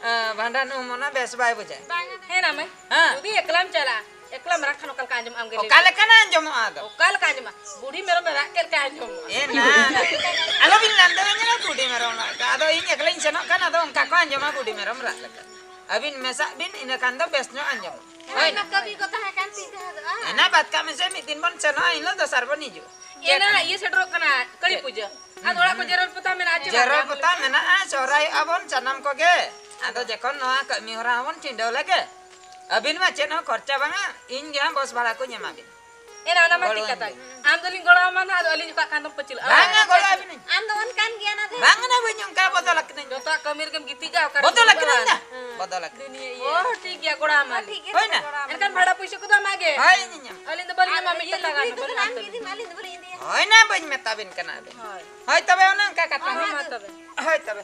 ᱟ, ᱵᱷᱟᱸᱰᱟᱱ ᱩᱢ ᱚᱱᱟ ᱵᱮᱥ ᱵᱟᱭ ᱵᱩᱡᱷᱟᱹᱜᱼᱟ᱾ ᱦᱮᱸ ᱱᱟ ᱢᱟᱹᱭ, ᱦᱮᱸ᱾ ᱡᱩᱫᱤ ᱮᱠᱞᱟᱢ ᱪᱟᱞᱟᱜᱼᱟ, ᱮᱠᱞᱟᱢ ᱨᱟᱜ ᱠᱷᱟᱱ ᱚᱠᱟ ᱞᱮᱠᱟ ᱟᱸᱡᱚᱢᱚᱜᱼᱟ ᱟᱢ ᱜᱮ ᱞᱟᱹᱭ ᱚᱠᱟ ᱢᱮ? ᱞᱮᱠᱟᱱᱟᱜ ᱟᱸᱡᱚᱢᱚᱜᱼᱟ ᱟᱫᱚ? ᱚᱠᱟ ᱞᱮᱠᱟ ᱟᱸᱡᱚᱢᱚᱜᱼᱟ? ᱵᱩᱲᱦᱤ ᱢᱮᱨᱚᱢ ᱨᱟᱜ ᱪᱮᱫ ᱞᱮᱠᱟ ᱟᱸᱡᱚᱢᱚᱜᱼᱟ? ᱮ ᱱᱟ, ᱱᱟ᱾ ᱟᱞᱚᱵᱤᱱ ᱞᱟᱸᱫᱟᱣᱟᱹᱧᱟ ᱵᱩᱰᱷᱤ ᱢᱮᱨᱚᱢ ᱨᱟᱜ ᱞᱮᱠᱟ᱾ ᱟᱫᱚ ᱤᱧ ᱮᱠᱞᱟᱧ ᱥᱮᱱᱚᱜ ᱠᱷᱟᱱ ᱟᱫᱚ ᱚᱱᱠᱟ ᱠᱚ ᱟᱸᱡᱚᱢᱟ ᱵᱩᱰᱷᱤ ᱢᱮᱨᱚᱢ ᱨᱟᱜ ᱞᱮᱠᱟ᱾ ᱟᱹᱵᱤᱱ ᱢᱮᱥᱟᱜ ᱵᱤᱱ, ᱤᱱᱟᱹ ᱠᱷᱟᱱ ᱫᱚ ᱵᱮᱥ ᱧᱚᱜ ᱟᱸᱡᱚᱢᱚᱜᱼᱟ᱾ ᱦᱳᱭ᱾ ᱦᱳᱭ᱾ ᱠᱟᱹᱢᱤ ᱠᱚ ᱛᱟᱦᱮᱸ ᱠᱟᱱ ᱛᱤᱧ ᱛᱟᱦᱮᱸ ᱫᱚ, ᱟᱨ ᱮᱱᱟ ᱵᱟᱫ ᱠᱟᱜ ᱢᱮᱥᱮ, ᱢᱤᱫ ᱫᱤᱱ ᱵᱚᱱ ᱥᱮᱱᱚᱜᱼᱟ, ᱮᱱ ᱦᱤᱞᱳᱜ ᱫᱚᱥᱟᱨ ᱵᱚᱱ ᱦᱤᱡᱩᱜᱼᱟ᱾ ᱮᱱᱟ ᱤᱭᱟᱹ ᱥᱮᱴᱮᱨᱚᱜ ᱠᱟᱱᱟ, ᱠᱟᱹᱞᱤ ᱪᱮᱫ? ᱯᱩᱡᱟᱹ᱾ ᱟᱫᱚ ᱚᱲᱟᱜ ᱠᱚ ᱡᱮᱨᱮᱲ ᱯᱚᱛᱟᱣ ᱢᱮᱱᱟᱜᱼᱟ ᱪᱮ ᱵᱟᱝ? ᱡᱮᱨᱮᱲ ᱯᱚᱛᱟᱣ ᱢᱮᱱᱟᱜᱼᱟ, ᱥᱚᱦᱨᱟᱭᱚᱜᱼᱟ ᱵᱚᱱ ᱥᱟᱱᱟᱢ ᱠᱚᱜᱮ᱾ ᱟᱫᱚ ᱡᱚᱠᱷᱚᱱ ᱱᱚᱣᱟ ᱠᱟᱹᱢᱤ ᱦᱚᱨᱟ ᱦᱚᱸᱵᱚᱱ ᱪᱷᱤᱸᱰᱟᱹᱣ ᱞᱮᱜᱮ, ᱟᱹᱵᱤᱱ ᱢᱟ ᱪᱮᱫ ᱦᱚᱸ ᱠᱷᱚᱨᱪᱟ ᱵᱟᱝᱟ, ᱤᱧ ᱜᱮ ᱦᱟᱸᱜ ᱵᱚᱥ ᱵᱷᱟᱲᱟ ᱠᱚᱧ ᱮᱢᱟ ᱵᱤᱱ᱾ ᱮᱱᱟ ᱚᱱᱟ ᱢᱟ ᱴᱷᱤᱠ ᱜᱚᱲᱚᱣᱟᱹᱧ ᱠᱟᱛᱷᱟ ᱵᱤᱱ᱾ ᱜᱮ᱾ ᱟᱢ ᱫᱚᱞᱤᱧ ᱜᱚᱲᱚ ᱟᱢᱟ ᱱᱟᱦᱟᱜ, ᱟᱫᱚ ᱟᱹᱞᱤᱧ ᱡᱚᱠᱷᱚᱱ ᱠᱷᱟᱱ ᱫᱚ ᱯᱟᱹᱪᱷᱞᱟᱹᱜᱼᱟ᱾ ᱵᱟᱝᱟ, ᱜᱚᱲᱚ ᱟᱹᱵᱤᱱᱟᱹᱧ᱾ ᱟᱢ ᱫᱚ ᱚᱱᱠᱟᱱ ᱜᱮᱭᱟ ᱱᱟ ᱫᱮ᱾ ᱵᱟᱝᱟ ᱱᱟ, ᱵᱟᱹᱧ ᱚᱱᱠᱟ ᱵᱚᱫᱚᱞ ᱟᱠᱟᱱᱟᱹᱧ᱾ ᱡᱚᱛᱚᱣᱟᱜ ᱠᱟᱹᱢᱤ ᱨᱮᱜᱮᱢ ᱜᱤᱛᱤᱡᱟ, ᱚᱠᱟᱨᱮ ᱵᱚᱫᱚᱞ ᱫᱩᱲᱩᱵ ᱟᱠᱟᱱᱟᱹᱧ ᱵᱟᱲᱟᱜᱼᱟ? ᱱᱟ᱾ ᱦᱮᱸ᱾ ᱵᱚᱫᱚᱞ ᱟᱠᱟᱱᱟᱹᱧ᱾ ᱫᱩᱱᱤᱭᱟᱹ ᱤᱭᱟᱹ᱾ ᱚ, ᱴᱷᱤᱠ ᱜᱮᱭᱟ, ᱜᱚᱲᱚ ᱟᱢᱟ ᱦᱳᱭ, ᱞᱤᱧ᱾ ᱴᱷᱤᱠ ᱜᱮᱭᱟ, ᱦᱳᱭ ᱱᱟ᱾ ᱜᱚᱲᱚ ᱟᱢᱟ ᱮᱱᱠᱷᱟᱱ ᱞᱤᱧ᱾ ᱵᱷᱟᱲᱟ ᱯᱩᱭᱥᱟᱹ ᱠᱚᱫᱚ ᱟᱢᱟᱜ ᱜᱮ? ᱦᱳᱭ, ᱤᱧ, ᱤᱧ᱾ ᱟᱹᱞᱤᱧ ᱫᱚ ᱵᱟᱹᱞᱤᱧ ᱟᱨ ᱮᱢᱟ, ᱢᱤᱫ ᱤᱭᱟᱹ ᱴᱟᱠᱟ ᱜᱟᱱ ᱞᱩᱜᱽᱲᱤ ᱦᱚᱸ ᱠᱚᱫᱚ ᱵᱟᱹᱞᱤᱧ ᱱᱟᱦᱟᱜ ᱦᱟᱛᱟᱣᱟ᱾ ᱢᱤᱫ ᱫᱤᱱ ᱟᱹᱞᱤᱧ ᱫᱚ ᱵᱟᱹᱞᱤᱧ ᱤᱫᱤᱭᱟ᱾ ᱦᱳᱭ ᱱᱟ, ᱵᱟᱹᱧ ᱢᱮᱛᱟ ᱵᱤᱱ ᱠᱟᱱᱟ ᱟᱫᱚ᱾ ᱦᱳᱭ᱾ ᱦᱳᱭ, ᱛᱚᱵᱮ ᱚᱱᱮ ᱚᱱᱠᱟ ᱠᱟᱛᱷᱟ ᱦᱳᱭ, ᱦᱚᱸ᱾ ᱢᱟ ᱛᱚᱵᱮ᱾ ᱦᱳᱭ, ᱛᱚᱵᱮ᱾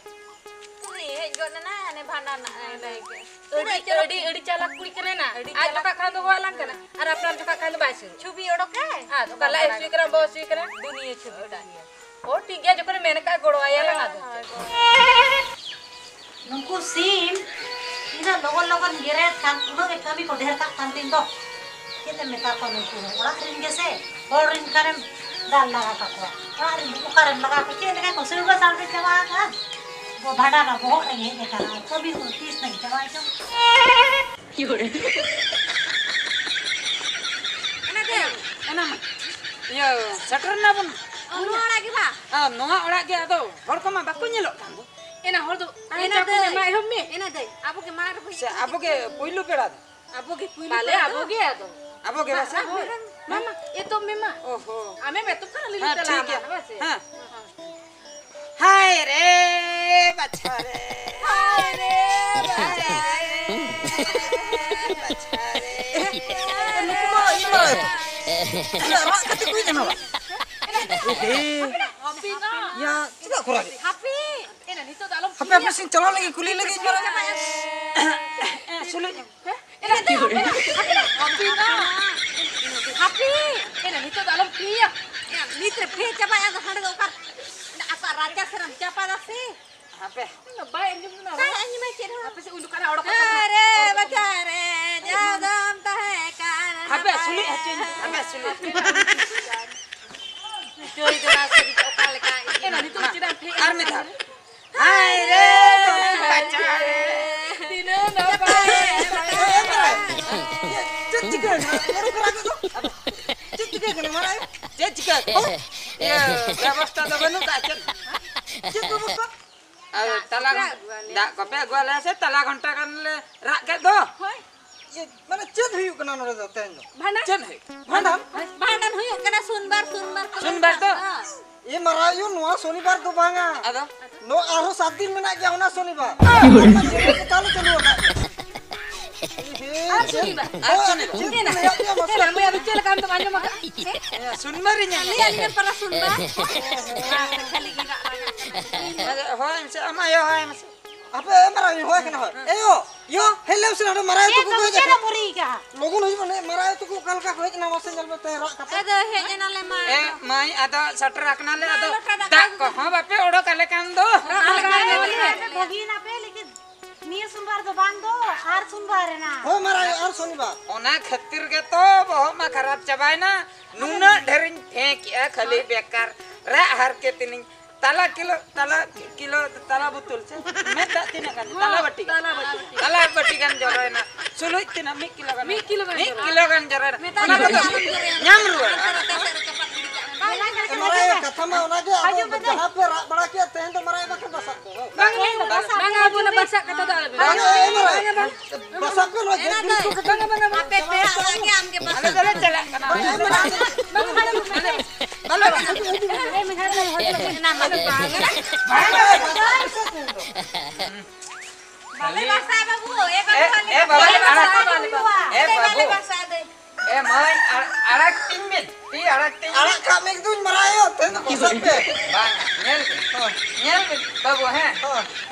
ᱩᱱᱤ ᱦᱮᱡ ᱜᱚᱫ ᱮᱱᱟ, ᱦᱟᱱᱮ ᱵᱷᱟᱸᱰᱟᱱ ᱱᱟᱜ ᱮ ᱞᱟᱹᱭ ᱠᱮᱫ᱾ ᱟᱹᱰᱤ, ᱟᱹᱰᱤ, ᱟᱹᱰᱤ ᱪᱟᱞᱟᱠ ᱠᱩᱲᱤ ᱠᱟᱱᱟᱭ ᱱᱟ᱾ ᱟᱹᱰᱤ ᱟᱡ ᱪᱟᱞᱟᱠ᱾ ᱡᱚᱠᱷᱟ ᱠᱷᱟᱱ ᱫᱚ ᱜᱚ ᱟᱞᱟᱝ ᱠᱟᱱᱟ, ᱟᱨ ᱟᱯᱱᱟᱨ ᱡᱚᱠᱷᱟ ᱠᱷᱟᱱ ᱫᱚ ᱵᱟᱭ ᱥᱩᱨᱩᱜᱼᱟ᱾ ᱪᱷᱚᱵᱤ ᱚᱰᱚᱠᱟᱭ᱾ ᱟᱫᱚ ᱚᱠᱟ ᱞᱟᱡ ᱦᱟᱹᱥᱩᱭᱮ ᱠᱟᱱᱟ, ᱵᱚᱦᱚᱜ ᱦᱟᱹᱥᱩᱭᱮ ᱠᱟᱱᱟ, ᱫᱩᱱᱤᱭᱟᱹ ᱪᱷᱚᱵᱤ ᱚᱰᱚᱠᱟᱭ᱾ ᱚ, ᱴᱷᱤᱠ ᱜᱮᱭᱟ, ᱡᱚᱠᱷᱚᱱᱮ ᱢᱮᱱ ᱟᱠᱟᱫ, ᱜᱚᱲᱚ ᱟᱭᱟ ᱞᱟᱝ ᱟᱫᱚ᱾ ᱦᱳᱭ, ᱦᱳᱭ᱾ ᱱᱩᱠᱩ ᱥᱤᱢ ᱤᱱᱟᱹᱜ ᱞᱚᱜᱚᱱ ᱞᱚᱜᱚᱱ ᱜᱮᱨᱮᱫ ᱠᱷᱟᱱ, ᱩᱱᱟᱹᱜ ᱜᱮ ᱠᱟᱹᱢᱤ ᱠᱚ ᱰᱷᱮᱨ ᱠᱟᱜ ᱠᱟᱱ ᱛᱤᱧ ᱫᱚ᱾ ᱪᱮᱫ ᱮᱢ ᱢᱮᱛᱟ ᱠᱚᱣᱟ ᱱᱩᱠᱩ ᱦᱚᱸ? ᱚᱲᱟᱜ ᱨᱮᱱ ᱜᱮᱥᱮ, ᱦᱚᱲ ᱨᱮᱱ ᱚᱠᱟᱨᱮᱢ ᱫᱟᱞ ᱞᱟᱜᱟ ᱠᱟᱠᱚᱣᱟ? ᱚᱲᱟᱜ ᱨᱮᱱ ᱚᱠᱟᱨᱮᱢ ᱞᱟᱜᱟ ᱠᱚᱣᱟ? ᱪᱮᱫ ᱞᱮᱠᱟ ᱠᱚ ᱥᱟᱹᱲᱣᱟ ᱥᱟᱲᱣᱟ ᱪᱟᱵᱟ ᱟᱠᱟᱱ? ᱵᱚ ᱵᱷᱟᱸᱰᱟᱱ ᱨᱮ ᱵᱚᱦᱚᱜ ᱨᱮ ᱦᱮᱡ ᱟᱠᱟᱱᱟ᱾ ᱠᱟᱹᱢᱤ ᱠᱚ ᱛᱤᱥ ᱱᱟᱧ ᱪᱟᱵᱟᱭ ᱪᱚᱝ? ᱮᱱᱟ ᱫᱮ᱾ ᱮᱱᱟ ᱢᱟ᱾ ᱤᱭᱟᱹ, ᱥᱮᱴᱮᱨ ᱮᱱᱟ ᱵᱚᱱ᱾ ᱚ, ᱱᱚᱣᱟ ᱚᱲᱟᱜ ᱜᱮ ᱵᱟ? ᱦᱮᱸ, ᱱᱚᱣᱟ ᱚᱲᱟᱜ ᱜᱮ, ᱟᱫᱚ ᱦᱚᱲ ᱠᱚᱢᱟ ᱵᱟᱠᱚ ᱧᱮᱞᱚᱜ ᱠᱟᱱ ᱫᱚ᱾ ᱮᱱᱟ ᱦᱚᱲ ᱫᱚ, ᱮᱱᱟ ᱮᱱᱟ ᱫᱟᱹᱭ᱾ ᱮᱢᱟ ᱮᱦᱚᱵ ᱢᱮ᱾ ᱮᱱᱟ ᱫᱟᱹᱭ, ᱟᱵᱚ ᱜᱮ ᱢᱟᱲᱟᱝ ᱨᱮᱵᱚ ᱥᱮ ᱦᱤᱡᱩᱜ ᱟᱵᱚ ᱜᱮ ᱯᱩᱭᱞᱩ ᱯᱮᱲᱟ ᱫᱚ? ᱟᱵᱚ ᱜᱮ ᱯᱩᱭᱞᱩ ᱯᱟᱞᱮ ᱯᱮᱲᱟ ᱫᱚ᱾ ᱟᱵᱚ ᱜᱮ ᱟᱫᱚ᱾ ᱟᱵᱚ ᱜᱮ ᱵᱟᱥᱮ? ᱦᱳᱭ᱾ ᱢᱟ, ᱢᱟ, ᱮᱛᱚᱢ ᱢᱮ ᱢᱟ᱾ ᱚ ᱦᱚᱸ᱾ ᱟᱢᱮᱢ ᱮᱛᱚᱢ ᱠᱷᱟᱱ ᱟᱹᱞᱤᱧ ᱞᱤᱧ ᱦᱮᱸ, ᱪᱟᱞᱟᱜᱼᱟ ᱴᱷᱤᱠ ᱜᱮᱭᱟ᱾ ᱢᱟ, ᱦᱮᱸ ᱥᱮ? ᱦᱮᱸ᱾ ᱦᱟᱭ ᱨᱮ ᱵᱟᱪᱷᱟ ᱨᱮ᱾ ᱦᱟᱭ ᱨᱮ ᱨᱟᱜ ᱠᱟᱛᱮ ᱠᱚ ᱦᱮᱡ ᱮᱱᱟ ᱵᱟ? ᱮ ᱦᱮ᱾ ᱭᱟ, ᱪᱮᱫᱟᱜ ᱠᱚ ᱨᱟᱜ ᱮᱫ? ᱦᱟᱯᱮ᱾ ᱮ ᱱᱟ, ᱱᱤᱛᱚᱜ ᱫᱚ ᱟᱞᱚᱢ ᱦᱟᱯᱮ, ᱦᱟᱯᱮ ᱥᱮᱧ ᱪᱟᱞᱟᱣ ᱞᱮᱱ ᱜᱮ, ᱠᱩᱞᱤ ᱞᱮᱜᱮᱧ ᱢᱟᱨᱟᱝ᱾ ᱥᱩᱞᱩᱡ᱾ ᱦᱮᱸ? ᱮ ᱱᱟ, ᱦᱟᱯᱮ᱾ ᱮ ᱱᱟ, ᱱᱤᱛᱚᱜ ᱫᱚ ᱟᱞᱚᱢ ᱯᱷᱤᱭᱟ᱾ ᱱᱤᱛ ᱨᱮ ᱯᱷᱮ ᱪᱟᱵᱟᱭᱟ, ᱟᱫᱚ ᱦᱟᱸᱰᱮ ᱫᱚ ᱚᱠᱟ, ᱟᱠᱚᱣᱟᱜ ᱨᱟᱪᱟ ᱥᱮᱫ ᱮᱢ ᱪᱟᱯᱟᱫᱟ ᱥᱮ? ᱦᱟᱯᱮ᱾ ᱵᱟᱭ ᱟᱸᱡᱚᱢ ᱠᱟᱱᱟ ᱵᱟᱭ ᱨᱚᱲ᱾ ᱟᱸᱡᱚᱢᱟ ᱪᱮᱫ ᱦᱚᱸ᱾ ᱦᱟᱯᱮ ᱥᱮ ᱩᱰᱩᱠ ᱠᱟᱱᱟ, ᱚᱰᱚᱠ ᱠᱟᱱᱟ᱾ ᱟᱨᱮ ᱵᱟᱡᱟᱨ ᱨᱮ ᱡᱟᱫᱟᱢ ᱛᱟᱦᱮᱸ ᱠᱟᱱ ᱦᱟᱯᱮ, ᱱᱟᱯᱟᱭ᱾ ᱥᱩᱞᱩᱡ ᱦᱚᱪᱚᱧ, ᱦᱟᱯᱮ, ᱥᱩᱞᱩᱡ᱾ ᱪᱚᱭ ᱫᱚ ᱨᱟᱥ ᱨᱮ ᱚᱠᱟ ᱞᱮᱠᱟ ᱤᱭᱟᱹ ᱮ ᱱᱟ, ᱱᱤᱛᱚᱜ ᱢᱟ, ᱪᱮᱫᱟᱜ ᱮᱢ ᱯᱷᱮᱡ ᱟᱨ ᱢᱤᱫ ᱫᱷᱟᱣ᱾ ᱦᱟᱭ ᱨᱮ, ᱵᱟᱪᱟ ᱨᱮ᱾ ᱛᱤᱱᱟᱹᱜ ᱱᱟᱯᱟᱭ᱾ ᱪᱮᱫ ᱪᱤᱠᱟᱹ ᱠᱟᱱᱟ? ᱪᱮᱫ ᱪᱤᱠᱟᱹ ᱠᱟᱱᱟ? ᱢᱟᱨᱟᱝ ᱪᱮᱫ ᱪᱤᱠᱟᱹ? ᱤᱭᱟᱹ, ᱵᱮᱵᱚᱥᱛᱷᱟ ᱫᱚ ᱵᱟᱹᱱᱩᱜ ᱠᱟᱜ ᱪᱮᱫ? ᱪᱮᱫ ᱵᱮᱵᱚᱥᱛᱷᱟ? ᱟᱨ ᱛᱟᱞᱟ ᱜᱷᱚᱱ-, ᱫᱟᱜ ᱠᱚᱯᱮ ᱟᱹᱜᱩᱣᱟᱞᱮᱭᱟ ᱥᱮ? ᱛᱟᱞᱟ ᱜᱷᱚᱱᱴᱟ ᱜᱟᱱ ᱞᱮ ᱨᱟᱜ ᱠᱮᱫ ᱫᱚ᱾ ᱦᱳᱭ᱾ ᱤᱭᱟᱹ, ᱢᱟᱱᱮ ᱪᱮᱫ ᱦᱩᱭᱩᱜ ᱠᱟᱱᱟ ᱱᱚᱰᱮ ᱫᱚ ᱛᱮᱦᱮᱧ ᱫᱚ? ᱵᱷᱟᱸᱰᱟᱱ᱾ ᱪᱮᱫ ᱦᱩᱭᱩᱜ? ᱵᱷᱟᱸᱰᱟᱱ? ᱵᱷᱟᱸᱰᱟᱱ ᱦᱩᱭᱩᱜ ᱠᱟᱱᱟ ᱥᱩᱱᱵᱟᱨ, ᱥᱩᱱᱵᱟᱨ ᱠᱚ ᱥᱩᱱᱵᱟᱨ ᱫᱚ? ᱦᱮᱸ᱾ ᱮ ᱢᱟᱨᱟᱭᱩ, ᱱᱚᱣᱟ ᱥᱚᱱᱤᱵᱟᱨ ᱫᱚ ᱵᱟᱝᱟ᱾ ᱟᱫᱚ? ᱱᱚᱣᱟ ᱟᱨᱦᱚᱸ ᱥᱟᱛ ᱫᱤᱱ ᱢᱮᱱᱟᱜ ᱜᱮᱭᱟ, ᱚᱱᱟ ᱥᱚᱱᱤᱵᱟᱨ᱾ ᱛᱟᱦᱞᱮ ᱪᱟᱹᱞᱩ ᱟᱠᱟᱫ ᱜᱮ᱾ ᱟᱨ ᱥᱚᱱᱤᱵᱟᱨ᱾ ᱟᱨ ᱥᱚᱱᱤᱵᱟᱨ᱾ ᱪᱮᱫ ᱠᱚ ᱞᱟᱹᱭᱟᱫ ᱯᱮᱭᱟ, ᱢᱟᱥᱮ? ᱮ ᱢᱟᱹᱭ, ᱟᱫᱚ ᱪᱮᱫ ᱞᱮᱠᱟ ᱟᱢ ᱫᱚᱢ ᱟᱸᱡᱚᱢ ᱟᱠᱟᱫᱼᱟ? ᱥᱩᱱᱵᱟᱨ ᱤᱧ ᱟᱸᱡᱚᱢ ᱟᱞᱮᱭᱟᱜ ᱟᱠᱟᱫᱼᱟ᱾ ᱱᱤᱭᱟᱹ ᱯᱟᱨᱟ ᱥᱩᱱᱵᱟᱨ᱾ ᱠᱷᱟᱹᱞᱤ ᱜᱮ ᱨᱟᱜ ᱨᱟᱜ᱾ ᱦᱳᱭ ᱢᱮᱥᱮ, ᱟᱢ ᱟᱭᱳ ᱦᱳᱭ ᱢᱮᱥᱮ᱾ ᱟᱯᱮ ᱮ ᱢᱟᱨᱟᱝ ᱟᱭᱳ ᱦᱚᱦᱚᱭ ᱠᱟᱱᱟ, ᱦᱳᱭ᱾ ᱮ ᱭᱳ, ᱭᱳ, ᱦᱮᱡ ᱞᱮᱢ ᱥᱮ ᱱᱚᱰᱮ ᱢᱟᱨᱟᱝ ᱟᱭᱳ ᱪᱮᱫ ᱛᱟᱠᱚ ᱠᱚ ᱠᱚ ᱦᱮᱡ ᱪᱮᱫ ᱟᱠᱟᱱᱟ᱾ ᱮᱢ ᱦᱩᱨᱤ ᱠᱟᱜᱼᱟ? ᱞᱚᱜᱚᱱ ᱦᱤᱡᱩᱜ ᱢᱮ, ᱢᱟᱨᱟᱝ ᱟᱭᱳ ᱛᱟᱠᱚ ᱚᱠᱟ ᱞᱮᱠᱟ ᱠᱚ ᱦᱮᱡ ᱮᱱᱟ, ᱢᱟᱥᱮ ᱧᱮᱞ ᱢᱮ ᱛᱮ ᱨᱟᱜ ᱠᱟᱛᱮ᱾ ᱟᱫᱚ ᱦᱮᱡ ᱮᱱᱟᱞᱮ ᱢᱟ᱾ ᱮ ᱢᱟᱹᱭ, ᱟᱫᱚ ᱥᱮᱴᱮᱨ ᱟᱠᱟᱱᱟᱞᱮ, ᱢᱟ, ᱟᱫᱚ ᱞᱚᱴᱟ ᱫᱟᱠᱟ ᱫᱟᱜ ᱟᱹᱜᱩ ᱠᱚᱦᱚᱸ ᱵᱟᱯᱮ ᱚᱰᱚᱠ ᱟᱞᱮ ᱠᱟᱱ ᱫᱚ᱾ ᱨᱟᱜ ᱞᱟᱜᱟᱣ ᱞᱮ ᱵᱷᱟᱹᱜᱤᱭᱮᱱᱟᱯᱮ, ᱞᱮᱠᱤᱱ ᱱᱤᱭᱟᱹ ᱥᱳᱢᱵᱟᱨ ᱫᱚ ᱵᱟᱝ ᱫᱚ, ᱟᱨ ᱥᱳᱢᱵᱟᱨ ᱮᱱᱟ᱾ ᱦᱳᱭ ᱢᱟᱨᱟᱝ ᱟᱭᱳ, ᱟᱨ ᱥᱚᱱᱤᱵᱟᱨ᱾ ᱚᱱᱟ ᱠᱷᱟᱹᱛᱤᱨ ᱜᱮᱛᱚ ᱵᱚᱦᱚᱜ ᱢᱟ ᱠᱷᱟᱨᱟᱯ ᱪᱟᱵᱟᱭᱮᱱᱟ, ᱱᱩᱱᱟᱹᱜ ᱰᱷᱮᱨᱤᱧ ᱯᱷᱮᱸᱠᱮᱜᱼᱟ, ᱠᱷᱟᱹᱞᱤ ᱵᱮᱠᱟᱨ ᱨᱟᱜ ᱦᱟᱨᱠᱮᱛ ᱮᱱᱟᱹᱧ᱾ ᱛᱟᱞᱟ ᱠᱤᱞᱳ, ᱛᱟᱞᱟ ᱠᱤᱞᱳ, ᱛᱟᱞᱟ ᱵᱳᱛᱚᱞ ᱪᱮ? ᱢᱮᱫ ᱫᱟᱜ ᱛᱤᱱᱟᱹᱜ ᱜᱟᱱ? ᱛᱟᱞᱟ ᱵᱟᱹᱴᱤ ᱜᱟᱱ᱾ ᱛᱟᱞᱟ ᱵᱟᱹᱴᱤ᱾ ᱛᱟᱞᱟ ᱵᱟᱹᱴᱤ ᱜᱟᱱ ᱡᱚᱨᱚᱭᱮᱱᱟ᱾ ᱥᱩᱞᱩᱡ ᱛᱤᱱᱟᱹᱜ? ᱢᱤᱫ ᱠᱤᱞᱳ ᱜᱟᱱ᱾ ᱢᱤᱫ ᱠᱤᱞᱳ ᱜᱟᱱ ᱢᱤᱫ ᱡᱚᱨᱚᱭᱮᱱᱟ᱾ ᱠᱤᱞᱳ ᱜᱟᱱ ᱡᱚᱨᱚᱭᱮᱱᱟ᱾ ᱢᱮᱛᱟᱜ ᱚᱱᱟ ᱠᱚᱫᱚ ᱢᱮ᱾ ᱧᱟᱢ ᱨᱩᱣᱟᱹᱲ᱾ ᱢᱟᱨᱟᱝ ᱟᱭᱳ, ᱠᱟᱛᱷᱟ ᱢᱟ ᱚᱱᱟ ᱜᱮ, ᱟᱫᱚ ᱦᱤᱡᱩᱜ ᱯᱮ ᱡᱟᱦᱟᱸ ᱯᱮ ᱨᱟᱜ ᱵᱟᱲᱟ ᱠᱮᱫ, ᱛᱮᱦᱮᱧ ᱫᱚ ᱢᱟᱨᱟᱝ ᱟᱭᱳ ᱵᱟᱠᱷᱟᱱ ᱵᱟᱥᱟᱜ ᱯᱮ, ᱦᱳᱭ᱾ ᱵᱟᱝ, ᱵᱟᱝ, ᱵᱟᱝ, ᱟᱵᱚ ᱚᱱᱟ ᱵᱟᱥᱟᱜ ᱠᱟᱛᱷᱟ ᱫᱚ ᱟᱞᱚᱵᱮᱱ ᱵᱟᱝ, ᱨᱟᱜ᱾ ᱵᱟᱝ, ᱵᱟᱝ, ᱵᱟᱝ᱾ ᱵᱟᱥᱟᱜ ᱯᱮ, ᱱᱚᱣᱟ ᱡᱮ ᱠᱩᱲᱤ ᱠᱚ ᱠᱟᱹᱴᱤᱡ ᱟᱯᱮ ᱯᱮ ᱨᱟᱜ ᱞᱟᱹᱜᱤᱫ ᱟᱢ ᱜᱮ ᱟᱞᱮ ᱵᱟᱥᱟᱜ ᱫᱚᱞᱮ ᱢᱮ᱾ ᱪᱟᱞᱟᱜ ᱠᱟᱱᱟ᱾ ᱵᱟᱝ, ᱵᱟᱝ, ᱵᱟᱝ᱾ ᱵᱟᱞᱮ ᱵᱟᱥᱟᱜ᱾ ᱚᱱᱟ ᱢᱟ ᱵᱟᱝ᱾ ᱵᱟᱞᱮ ᱵᱟᱥᱟᱜ ᱵᱟᱹᱵᱩ, ᱮ ᱵᱟᱹᱵᱩ, ᱮ, ᱟᱞᱮ ᱮ ᱵᱟᱹᱵᱩ, ᱵᱟᱞᱮ ᱵᱟᱥᱟᱜ ᱟᱲᱟᱜ᱾ ᱵᱟᱹᱵᱩ᱾ ᱮ ᱵᱟᱞᱮ ᱵᱟᱹᱵᱩ᱾ ᱵᱟᱥᱟᱜ ᱫᱟᱹᱭ᱾ ᱮ ᱢᱟᱹᱭ, ᱟᱲ-, ᱟᱲᱟᱜ ᱛᱤᱧ ᱵᱤᱱ, ᱛᱤ ᱟᱲᱟᱜ ᱛᱤᱧ ᱵᱤᱱ᱾ ᱟᱲᱟᱜ ᱠᱟᱜ ᱢᱮ ᱮᱠᱫᱩᱧ ᱢᱟᱨᱟᱭᱚ, ᱛᱮᱦᱮᱧ ᱫᱚ ᱠᱚᱥᱟᱵ ᱯᱮ᱾ ᱵᱟᱝ, ᱧᱮᱞ ᱵᱤᱱ, ᱦᱚᱸ᱾ ᱧᱮᱞ ᱵᱤᱱ ᱵᱟᱹᱵᱩ, ᱦᱮᱸ? ᱦᱚᱸ᱾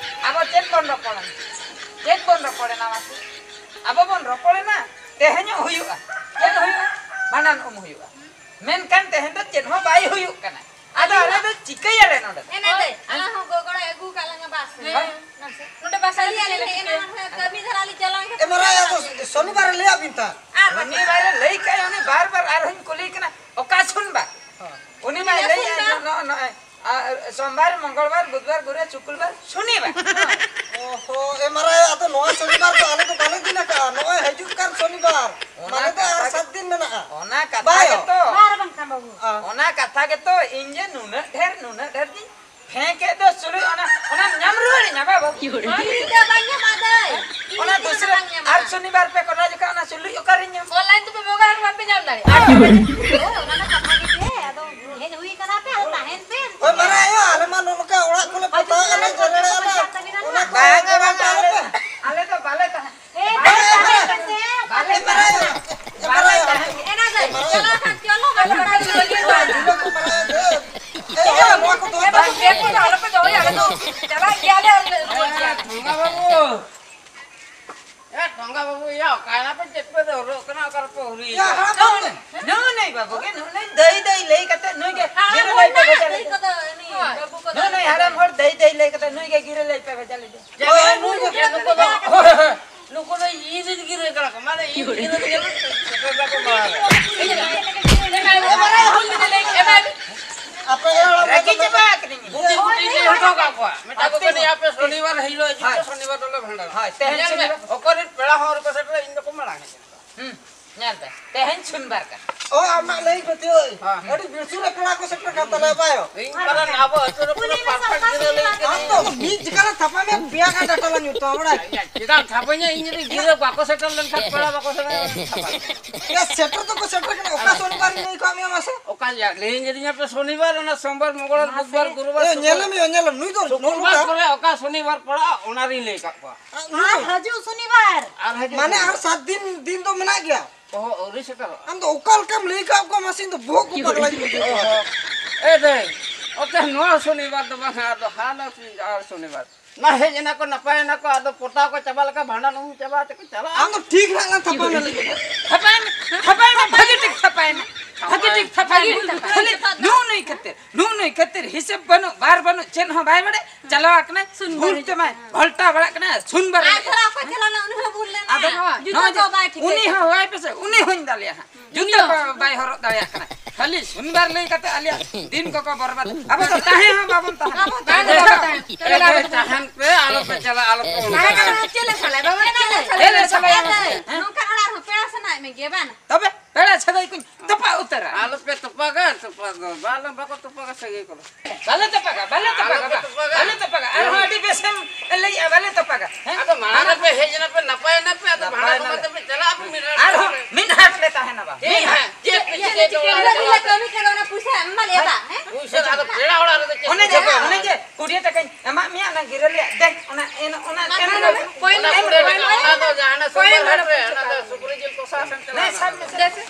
ᱟᱵᱚ ᱪᱮᱫ ᱵᱚᱱ ᱨᱚᱯᱚᱲᱟ? ᱪᱮᱫ ᱵᱚᱱ ᱨᱚᱯᱚᱲᱮᱱᱟ ᱢᱟᱥᱮ? ᱟᱵᱚ ᱵᱚᱱ ᱨᱚᱯᱚᱲᱮᱱᱟ, ᱛᱮᱦᱮᱧᱚᱜ ᱦᱩᱭᱩᱜᱼᱟ᱾ ᱪᱮᱫ ᱦᱩᱭᱩᱜᱼᱟ? ᱵᱷᱟᱸᱰᱟᱱ ᱩᱢ ᱦᱩᱭᱩᱜᱼᱟ᱾ ᱢᱮᱱᱠᱷᱟᱱ ᱛᱮᱦᱮᱧ ᱫᱚ ᱪᱮᱫ ᱦᱚᱸ ᱵᱟᱭ ᱦᱩᱭᱩᱜ ᱠᱟᱱᱟ᱾ ᱟᱫᱚ ᱟᱞᱮ ᱫᱚ ᱪᱤᱠᱟᱹᱭᱟᱞᱮ ᱱᱚᱰᱮ ᱫᱚ? ᱮᱱᱮ ᱫᱟᱹᱭ, ᱟᱞᱟᱝ ᱦᱚᱸ ᱜᱚᱜᱚᱲᱚᱭ ᱟᱹᱜᱩ ᱠᱟᱜ ᱞᱟᱝᱟ ᱵᱟᱥ ᱨᱮ᱾ ᱦᱮᱸ᱾ ᱱᱟᱥᱮ᱾ ᱱᱚᱰᱮ ᱵᱟᱥ ᱨᱮ ᱟᱹᱞᱤᱧ ᱟᱹᱞᱤᱧ ᱦᱮᱡ ᱮᱱᱟ, ᱠᱟᱹᱢᱤ ᱫᱷᱟᱨᱟ ᱞᱤᱧ ᱪᱟᱞᱟᱣ ᱮᱱ ᱮ ᱢᱟᱨᱟᱭ, ᱟᱫᱚ ᱥᱚᱱᱤᱵᱟᱨ ᱞᱟᱹᱭᱟᱜ ᱵᱤᱱ ᱛᱟ᱾ ᱟᱨ ᱵᱟᱠᱷᱟᱱ᱾ ᱥᱚᱱᱤᱵᱟᱨᱮ ᱞᱟᱹᱭ ᱠᱟᱜᱼᱟ, ᱩᱱᱤ ᱵᱟᱨ ᱵᱟᱨ ᱟᱨᱦᱚᱸᱧ ᱠᱩᱞᱤ ᱠᱟᱱᱟ, ᱚᱠᱟ ᱥᱚᱱᱤᱵᱟᱨ? ᱦᱮᱸ᱾ ᱩᱱᱤ ᱢᱟᱭ ᱤᱧ ᱞᱟᱹᱭᱮᱜᱼᱟ, ᱥᱚᱱᱤᱵᱟᱨ᱾ ᱱᱚ-, ᱱᱚᱜᱼᱚᱭ, ᱟᱨ ᱥᱳᱢᱵᱟᱨ, ᱢᱚᱝᱜᱚᱞᱵᱟᱨ, ᱵᱩᱫᱷᱵᱟᱨ, ᱜᱩᱨᱩᱵᱟᱨ, ᱥᱩᱠᱨᱵᱟᱨ, ᱥᱚᱱᱤᱵᱟᱨ᱾ ᱚᱦᱚ, ᱮ ᱢᱟᱨᱟᱭ, ᱟᱫᱚ ᱱᱚᱣᱟ ᱥᱚᱱᱤᱵᱟᱨ ᱫᱚ ᱟᱞᱮ ᱫᱚ ᱵᱟᱞᱮ ᱫᱤᱱ ᱟᱠᱟᱜᱼᱟ᱾ ᱱᱚᱜᱼᱚᱭ ᱦᱤᱡᱩᱜ ᱠᱟᱱ ᱥᱚᱱᱤᱵᱟᱨ᱾ ᱚᱱᱟ ᱢᱟᱱᱮ ᱫᱚ ᱟᱨ ᱠᱟᱛᱷᱟ ᱥᱟᱛ ᱜᱮ, ᱫᱤᱱ ᱢᱮᱱᱟᱜᱼᱟ᱾ ᱚᱱᱟ ᱠᱟᱛᱷᱟ ᱵᱟᱭ ᱜᱮᱛᱚ᱾ ᱵᱟᱨ ᱵᱟᱝᱠᱷᱟᱱ ᱵᱟᱹᱵᱩ᱾ ᱟ᱾ ᱚᱱᱟ ᱠᱟᱛᱷᱟ ᱜᱮᱛᱚ ᱤᱧ ᱡᱮ ᱱᱩᱱᱟᱹᱜ ᱰᱷᱮᱨ, ᱱᱩᱱᱟᱹᱜ ᱰᱷᱮᱨ ᱜᱤᱧ ᱯᱷᱮᱸᱠᱮᱫ ᱫᱚ ᱥᱩᱞᱩᱭ, ᱚᱱᱟ, ᱚᱱᱟᱢ ᱧᱟᱢ ᱨᱩᱣᱟᱹᱲᱤᱧᱟ ᱵᱟᱹᱵᱩ? ᱤᱧ ᱫᱚ ᱵᱟᱹᱧ ᱧᱟᱢᱟ ᱫᱟᱹᱭ᱾ ᱤᱧ ᱚᱱᱟ ᱫᱚ ᱫᱚᱥᱨᱟ ᱵᱟᱝ ᱧᱟᱢᱟ᱾ ᱟᱨ ᱥᱚᱱᱤᱵᱟᱨ ᱯᱮ ᱠᱚᱨᱟᱣ ᱡᱚᱠᱷᱟᱱ ᱚᱱᱟ ᱥᱩᱞᱩᱭ ᱚᱠᱟᱨᱤᱧ ᱧᱟᱢᱟ? ᱚᱱᱞᱟᱭᱤᱱ ᱛᱮᱯᱮ ᱵᱮᱵᱚᱦᱟᱨ ᱵᱟᱝ ᱯᱮ ᱧᱟᱢ ᱫᱟᱲᱮᱭᱟᱜᱼᱟ᱾ ᱚ, ᱚᱱᱟ ᱢᱟ ᱠᱟᱛᱷᱟ ᱜᱮ ᱡᱮ, ᱟᱫᱚ ᱦᱮᱡ ᱦᱩᱭ ᱠᱟᱱᱟ ᱯᱮ, ᱟᱫᱚ ᱛᱟᱦᱮᱱ ᱯᱮ᱾ ᱦᱳᱭ, ᱢᱟᱨᱟᱝ ᱟᱭᱳ, ᱟᱞᱮ ᱢᱟ ᱱᱚᱜᱼᱚ ᱱᱚᱝᱠᱟ ᱚᱲᱟᱜ ᱠᱚᱞᱮ ᱯᱚᱛᱟᱣ ᱠᱟᱱᱟ, ᱡᱮᱨᱮᱲᱮᱜᱼᱟ ᱞᱮ᱾ ᱚᱱᱟ ᱠᱚ ᱵᱟᱝᱟ, ᱵᱟᱝᱟ, ᱟᱞᱮ ᱫᱚ, ᱟᱞᱮ ᱫᱚ ᱵᱟᱞᱮ ᱛᱟᱦᱮᱸ᱾ ᱮ, ᱵᱟᱞᱮ ᱛᱟᱦᱮᱸ᱾ ᱵᱟᱞᱮ ᱛᱟᱦᱮᱸ᱾ ᱵᱟᱞᱮ ᱛᱟᱦᱮᱸ᱾ ᱮᱱᱟ ᱫᱟᱹᱭ, ᱪᱟᱞᱟᱣ ᱠᱷᱟᱱ ᱪᱚᱞᱚ, ᱵᱟᱞᱮ ᱛᱟᱦᱮᱸ᱾ ᱮ, ᱱᱚᱣᱟ ᱠᱚ ᱫᱚᱦᱚᱭ ᱮ, ᱵᱟᱝ, ᱵᱮᱜᱽ ᱠᱚᱫᱚ ᱟᱞᱚᱯᱮ ᱫᱚᱦᱚᱭᱟ, ᱟᱞᱮ ᱫᱚ ᱪᱟᱞᱟᱜ ᱜᱮᱭᱟᱞᱮ ᱟᱨ ᱞᱮ ᱨᱩᱣᱟᱹᱲ ᱜᱮᱭᱟ᱾ ᱴᱷᱚᱸᱜᱟ ᱵᱟᱹᱵᱩ᱾ ᱮ, ᱴᱷᱚᱸᱜᱟ ᱵᱟᱹᱵᱩ, ᱭᱟ, ᱚᱠᱟᱭ ᱱᱟᱯᱮ? ᱪᱮᱫ ᱯᱮ ᱫᱚᱦᱚ ᱠᱟᱱᱟ? ᱚᱠᱟ ᱨᱮᱯᱮ ᱦᱩᱨᱤ ᱭᱟ, ᱠᱟᱱᱟ? ᱦᱟᱲᱟᱢ ᱵᱟᱹᱵᱩ᱾ ᱱᱩᱜᱼᱩ ᱱᱩᱭ ᱵᱟᱹᱵᱩ ᱜᱮ, ᱱᱩᱜᱼᱩ ᱱᱩᱭ ᱫᱟᱹᱭ ᱫᱟᱹᱭ ᱞᱟᱹᱭ ᱠᱟᱛᱮ ᱱᱩᱭ ᱜᱮ ᱦᱟᱲᱟᱢ ᱜᱤᱨᱟᱹ ᱦᱚᱲ ᱞᱟᱹᱭ ᱯᱮ ᱱᱟ, ᱵᱷᱮᱡᱟ ᱫᱟᱹᱭ ᱞᱮᱫᱮ᱾ ᱠᱚᱫᱚ ᱩᱱᱤ ᱦᱳᱭ᱾ ᱵᱟᱹᱵᱩ ᱠᱚᱫᱚ ᱱᱩᱜᱼᱩ ᱱᱩᱭ ᱦᱟᱲᱟᱢ ᱦᱚᱲ ᱫᱟᱹᱭ ᱫᱟᱹᱭ ᱞᱟᱹᱭ ᱠᱟᱛᱮ ᱱᱩᱭ ᱜᱮ ᱜᱤᱨᱟᱹ ᱞᱟᱹᱭ ᱯᱮ ᱵᱷᱮᱡᱟ ᱞᱮᱫᱮ᱾ ᱦᱳᱭ, ᱱᱩᱭ ᱜᱮ ᱱᱩᱠᱩ ᱫᱚ, ᱱᱩᱠᱩ ᱫᱚ ᱤᱧ ᱨᱮᱱ ᱜᱤᱨᱟᱹ ᱠᱟᱱᱟ ᱠᱚ, ᱢᱟᱱᱮ ᱤᱧ ᱜᱤᱨᱟᱹ ᱨᱮᱜᱮ ᱥᱮᱴᱮᱨ ᱫᱟᱠᱚ ᱢᱟᱲᱟᱝ ᱨᱮ᱾ ᱟᱯᱮ ᱜᱮ ᱦᱟᱲᱟᱢ ᱨᱟᱹᱜᱤ ᱠᱚ ᱪᱟᱵᱟ ᱟᱠᱟᱱᱟᱹᱧ᱾ ᱜᱩᱴᱤ ᱜᱩᱴᱤ ᱞᱮ ᱦᱚᱴᱚ ᱠᱟᱜ ᱠᱚᱣᱟ᱾ ᱢᱮᱛᱟ ᱠᱚ ᱠᱟᱹᱱᱟᱹᱧ, ᱟᱯᱮ ᱥᱚᱱᱤᱵᱟᱨ ᱦᱤᱞᱳᱜ ᱦᱤᱡᱩᱜ ᱯᱮ, ᱦᱳᱭ᱾ ᱥᱚᱱᱤᱵᱟᱨ ᱫᱚᱞᱮ ᱵᱷᱟᱸᱰᱟᱱᱟ᱾ ᱦᱳᱭ, ᱛᱮᱦᱮᱧ ᱧᱮᱞ ᱢᱮ, ᱥᱚᱱᱤᱵᱟᱨ᱾ ᱚᱠᱚᱭ ᱨᱮᱱ ᱯᱮᱲᱟ ᱦᱚᱸ ᱟᱹᱣᱨᱤ ᱠᱚ ᱥᱮᱴᱮᱨᱚᱜ, ᱤᱧ ᱫᱚᱠᱚ ᱢᱟᱲᱟᱝ ᱦᱮᱡ ᱮᱱᱟ᱾ ᱦᱩᱸ, ᱧᱮᱞ ᱯᱮ, ᱛᱮᱦᱮᱧ ᱥᱚᱱᱤᱵᱟᱨ ᱠᱟᱱᱟ᱾ ᱚ, ᱟᱢᱟᱜ ᱞᱟᱹᱭ ᱯᱟᱹᱛᱭᱟᱹᱣ᱾ ᱦᱮᱸ᱾ ᱟᱹᱰᱤ ᱵᱮᱥᱩᱨ ᱨᱮ ᱯᱮᱲᱟ ᱠᱚ ᱥᱮᱴᱮᱨ ᱠᱟᱱ ᱛᱟᱞᱮᱭᱟ, ᱵᱟᱭ᱾ ᱤᱧ ᱯᱟᱞᱮᱱ ᱟᱵᱚ ᱟᱹᱛᱩ ᱨᱮ ᱯᱩᱨᱟᱹ perfect ᱜᱤᱨᱟᱹ ᱞᱟᱹᱭ ᱠᱟᱹᱱᱟᱹᱧ᱾ ᱟᱢ ᱫᱚ ᱢᱤᱫ ᱡᱟᱭᱜᱟ ᱨᱮ ᱛᱷᱟᱯᱟ ᱢᱮ, ᱯᱮᱭᱟ ᱜᱟᱱ ᱰᱟᱴᱟ ᱞᱟᱝ ᱧᱩᱛᱩᱢᱟ, ᱵᱟᱲᱟᱭ? ᱪᱮᱫᱟᱜ ᱛᱷᱟᱯᱟᱧᱟ? ᱤᱧ ᱡᱩᱫᱤ ᱜᱤᱨᱟᱹ ᱵᱟᱠᱚ ᱥᱮᱴᱮᱨ ᱞᱮᱱᱠᱷᱟᱱ ᱯᱮᱲᱟ ᱵᱟᱠᱚ ᱥᱮᱴᱮᱨ ᱞᱮᱱᱠᱷᱟᱱ ᱛᱷᱟᱯᱟ᱾ ᱭᱟ, ᱥᱮᱴᱮᱨ ᱫᱚᱠᱚ ᱥᱮᱴᱮᱨ ᱠᱟᱱᱟ, ᱚᱠᱟ ᱥᱚᱱᱤᱵᱟᱨ ᱤᱧ ᱞᱟᱹᱭ ᱠᱟᱜ ᱢᱮᱭᱟ ᱢᱟᱥᱮ? ᱚᱠᱟ ᱭᱟ, ᱞᱟᱹᱭᱟᱹᱧ ᱠᱟᱹᱫᱤᱧᱟ ᱯᱮ ᱥᱚᱱᱤᱵᱟᱨ, ᱚᱱᱟ ᱥᱚᱢᱵᱟᱨ, ᱢᱚᱝᱜᱚᱞᱵᱟᱨ, ᱢᱟᱥᱮ᱾ ᱵᱩᱫᱷᱵᱟᱨ, ᱜᱩᱨᱩᱵᱟᱨ, ᱮ, ᱧᱮᱞ ᱢᱮ, ᱧᱮᱞ ᱢᱮ, ᱱᱩᱭ ᱫᱚ ᱱᱚᱜᱼᱚ ᱥᱩᱠᱩᱨᱵᱟᱨ ᱱᱚᱝᱠᱟ᱾ ᱠᱚᱨᱮ ᱚᱠᱟ ᱥᱚᱱᱤᱵᱟᱨ ᱯᱟᱲᱟᱜᱼᱟ, ᱚᱱᱟ ᱨᱤᱧ ᱞᱟᱹᱭ ᱠᱟᱜ ᱠᱚᱣᱟ᱾ ᱟᱨ ᱦᱤᱡᱩᱜ ᱥᱚᱱᱤᱵᱟᱨ᱾ ᱟᱨ ᱦᱤᱡᱩᱜ ᱢᱟᱱᱮ ᱥᱚᱱᱤᱵᱟᱨ᱾ ᱟᱨ ᱥᱟᱛ ᱫᱤᱱ, ᱫᱤᱱ ᱫᱚ ᱢᱮᱱᱟᱜ ᱜᱮᱭᱟ᱾ ᱚᱦᱚ, ᱟᱹᱣᱨᱤ ᱥᱮᱴᱮᱨᱚᱜᱼᱟ᱾ ᱟᱢ ᱫᱚ ᱚᱠᱟ ᱞᱮᱠᱟᱢ ᱞᱟᱹᱭ ᱠᱟᱜ ᱠᱚᱣᱟ ᱢᱟᱥᱮ, ᱤᱧ ᱫᱚ ᱵᱚᱦᱚᱜ ᱠᱚ ᱯᱟᱜᱽᱞᱟᱧ ᱵᱩᱡᱷᱟᱹᱣ ᱠᱟᱱᱟ᱾ ᱚᱦᱚ᱾ ᱮ ᱫᱟᱹᱭ, ᱚᱛᱮ ᱱᱚᱣᱟ ᱥᱚᱱᱤᱵᱟᱨ ᱫᱚ ᱵᱟᱝ, ᱟᱫᱚ ᱦᱟᱱᱟ ᱥᱤᱧ ᱟᱨ ᱥᱚᱱᱤᱵᱟᱨ᱾ ᱱᱟ ᱦᱮᱡ ᱮᱱᱟ ᱠᱚ, ᱱᱟᱯᱟᱭ ᱮᱱᱟ ᱠᱚ, ᱟᱫᱚ ᱯᱚᱴᱟᱣ ᱠᱚ ᱪᱟᱵᱟ ᱞᱮᱠᱟ ᱵᱷᱟᱸᱰᱟᱱ ᱩᱢ ᱪᱟᱵᱟ ᱛᱮᱠᱚ ᱪᱟᱞᱟᱜᱼᱟ᱾ ᱟᱢ ᱫᱚ ᱴᱷᱤᱠ ᱦᱟᱸᱜ ᱞᱟᱝ ᱛᱷᱟᱯᱟ ᱞᱮᱱ ᱞᱟᱹᱜᱤᱫ᱾ ᱛᱷᱟᱯᱟᱭ ᱢᱮ, ᱛᱷᱟᱯᱟᱭ ᱢᱮ, ᱵᱷᱟᱜᱮ ᱴᱷᱤᱠ ᱛᱷᱟᱯᱟᱭ ᱢᱮ᱾ ᱵᱷᱟᱜᱮ ᱴᱷᱤᱠ ᱛᱷᱟᱯᱟᱭ ᱠᱷᱟᱹᱞᱤ ᱢᱮ᱾ ᱱᱩᱜᱼᱩ ᱱᱩᱭ ᱠᱷᱟᱹᱛᱤᱨ, ᱱᱩᱜᱼᱩ ᱱᱩᱭ ᱠᱷᱟᱹᱛᱤᱨ ᱦᱤᱥᱟᱹᱵ ᱵᱟᱹᱱᱩᱜ, ᱵᱟᱨ ᱵᱟᱹᱱᱩᱜ, ᱪᱮᱫ ᱦᱚᱸ ᱵᱟᱭ ᱵᱟᱲᱟᱭ᱾ ᱪᱟᱞᱟᱣ ᱟᱠᱟᱱᱟᱭ, ᱥᱩᱱ ᱵᱷᱩᱞ ᱵᱟᱨ ᱛᱮᱢᱟᱭ ᱦᱤᱡᱩᱜ ᱠᱟᱱᱟ᱾ ᱜᱷᱚᱞᱴᱟᱣ ᱵᱟᱲᱟᱜ ᱠᱟᱱᱟ, ᱥᱩᱱ ᱵᱟᱨ ᱟᱨ ᱦᱤᱡᱩᱜ ᱛᱷᱚᱲᱟ ᱠᱟᱱᱟ᱾ ᱚᱠᱚᱭ ᱪᱟᱞᱟᱣ ᱞᱮᱱᱟ, ᱩᱱᱤ ᱦᱚᱸ ᱵᱷᱩᱞ ᱞᱮᱱᱟ᱾ ᱟᱫᱚ ᱦᱮᱸ, ᱡᱩᱛᱟᱹ ᱱᱚᱜᱼᱚᱭ ᱫᱚ ᱡᱮ ᱵᱟᱭ ᱴᱷᱤᱠ ᱩᱱᱤ ᱠᱟᱱᱟ᱾ ᱦᱚᱸ ᱦᱚᱦᱚᱭ ᱯᱮᱥᱮ, ᱩᱱᱤ ᱦᱚᱸᱧ ᱫᱟᱞᱮᱭᱟ ᱦᱟᱸᱜ᱾ ᱡᱩᱛᱟᱹ ᱠᱚ ᱵᱟᱭ ᱦᱚᱨᱚᱜ ᱫᱟᱲᱮᱭᱟᱜ ᱠᱟᱱᱟ᱾ ᱠᱷᱟᱹᱞᱤ ᱥᱩᱱᱵᱟᱨ ᱞᱟᱹᱭ ᱠᱟᱛᱮ ᱟᱞᱮᱭᱟᱜ ᱫᱤᱱ ᱠᱚᱠᱚ ᱵᱚᱨᱵᱟᱫ᱾ ᱟᱵᱚ ᱫᱚ ᱛᱟᱦᱮᱸ ᱦᱚᱸ ᱵᱟᱵᱚᱱ ᱛᱟᱦᱮᱱᱟ᱾ ᱵᱟᱵᱚᱱ ᱛᱟᱦᱮᱱᱟ᱾ ᱮ, ᱮ, ᱛᱟᱦᱮᱱ ᱯᱮ, ᱟᱞᱚ ᱯᱮ ᱪᱟᱞᱟᱜᱼᱟ, ᱟᱞᱚ ᱯᱮ ᱚᱱᱠᱟ᱾ ᱛᱟᱦᱮᱸ ᱠᱟᱱᱟ, ᱪᱮᱫ ᱞᱮ ᱥᱟᱞᱟᱭ? ᱵᱟᱵᱚᱱ ᱪᱮᱫ ᱞᱮ ᱥᱟᱞᱟᱭ? ᱪᱮᱫ ᱞᱮ ᱥᱟᱞᱟᱭᱟ? ᱦᱮᱸ? ᱱᱚᱝᱠᱟᱱ ᱚᱲᱟᱜ ᱨᱮᱦᱚᱸ ᱯᱮᱲᱟ ᱥᱟᱱᱟᱭᱮᱫ ᱢᱮ ᱜᱮᱭᱟ, ᱵᱟᱝ? ᱛᱚᱵᱮ ᱯᱮᱲᱟ ᱥᱟᱹᱜᱟᱹᱭ ᱠᱚᱧ ᱛᱚᱯᱟᱜ ᱩᱛᱟᱹᱨᱟ᱾ ᱟᱞᱚ ᱯᱮ ᱛᱚᱯᱟᱜᱟ, ᱛᱚᱯᱟᱜ ᱫᱚ ᱵᱟᱞᱮ, ᱵᱟᱠᱚ ᱛᱚᱯᱟᱜᱟ ᱥᱟᱹᱜᱟᱹᱭ ᱠᱚᱫᱚ᱾ ᱵᱟᱞᱮ ᱛᱚᱯᱟᱜᱟ, ᱵᱟᱞᱮ ᱛᱚᱯᱟᱜᱟ, ᱟᱞᱚ ᱯᱮ ᱵᱟᱵᱟ᱾ ᱛᱚᱯᱟᱜᱟ᱾ ᱵᱟᱞᱮ ᱛᱚᱯᱟᱜᱟ᱾ ᱟᱨᱦᱚᱸ ᱟᱹᱰᱤ ᱵᱮᱥᱮᱢ ᱞᱟᱹᱭᱮᱜᱼᱟ, ᱵᱟᱞᱮ ᱛᱚᱯᱟᱜᱟ᱾ ᱦᱮᱸ? ᱟᱫᱚ ᱢᱟᱲᱟᱝ ᱨᱮᱯᱮ ᱦᱮᱡ ᱮᱱᱟ ᱯᱮ, ᱱᱟᱯᱟᱭ ᱮᱱᱟ ᱯᱮ, ᱟᱫᱚ ᱱᱟᱯᱟᱭ ᱵᱷᱟᱲᱟ ᱮᱱᱟ ᱠᱚᱢᱟ ᱞᱮ᱾ ᱛᱮᱯᱮ ᱪᱟᱞᱟᱜ ᱟᱯᱮ ᱢᱤᱫ ᱦᱚᱲ ᱟᱨᱦᱚᱸ ᱯᱮ᱾ ᱢᱤᱫ ᱦᱟᱴ ᱞᱮ ᱛᱟᱦᱮᱱᱟ ᱵᱟ᱾ ᱪᱮᱫ ᱦᱟᱸᱜ? ᱪᱮᱫ ᱯᱮ ᱪᱮᱫ ᱪᱤᱠᱟᱹᱭ ᱞᱮ ᱫᱚ ᱚᱲᱟᱜ ᱨᱮ ᱪᱟᱞᱟᱣ ᱠᱟᱹᱢᱤ ᱠᱟᱱᱟ, ᱚᱱᱟ ᱯᱩᱭᱥᱟᱹ ᱮᱢ ᱢᱟ ᱞᱟᱹᱭᱟ ᱵᱟᱝ, ᱦᱮᱸ? ᱯᱩᱭᱥᱟᱹ ᱫᱚ ᱟᱫᱚ ᱯᱮᱲᱟ ᱚᱲᱟᱜ ᱨᱮᱫᱚ ᱪᱮᱫ ᱚᱱᱮ ᱯᱮ ᱡᱮ, ᱪᱟᱞᱟᱜᱼᱟ? ᱚᱱᱮ ᱡᱮ ᱠᱩᱲᱤ ᱴᱟᱠᱟᱧ ᱮᱢᱟᱜ ᱢᱮᱭᱟ, ᱚᱱᱟ ᱜᱤᱨᱟᱹ ᱨᱮᱭᱟᱜ ᱫᱮᱱ, ᱚᱱᱟ, ᱚᱱᱟ ᱢᱟ ᱮᱢ ᱛᱟᱦᱞᱮ ᱨᱮ᱾ ᱯᱚᱭᱞᱟ ᱚᱱᱟ ᱮᱢ ᱠᱩᱲᱤ ᱨᱮ᱾ ᱴᱟᱠᱟ, ᱚᱱᱟ ᱫᱚ ᱡᱟᱦᱟᱱᱟᱜ ᱯᱚᱭᱞᱟ ᱥᱩᱯᱟᱨ ᱦᱟᱴ ᱨᱮ, ᱯᱚᱭᱞᱟ ᱚᱱᱟ ᱫᱚ ᱥᱩᱠᱨᱤ ᱡᱤᱞ ᱠᱚᱥᱟ ᱥᱮᱢ ᱪᱟᱞᱟᱣ ᱱᱮ ᱮᱱᱟ᱾ ᱥᱟᱵ ᱢᱮᱥᱮ᱾ ᱡᱮᱥᱮ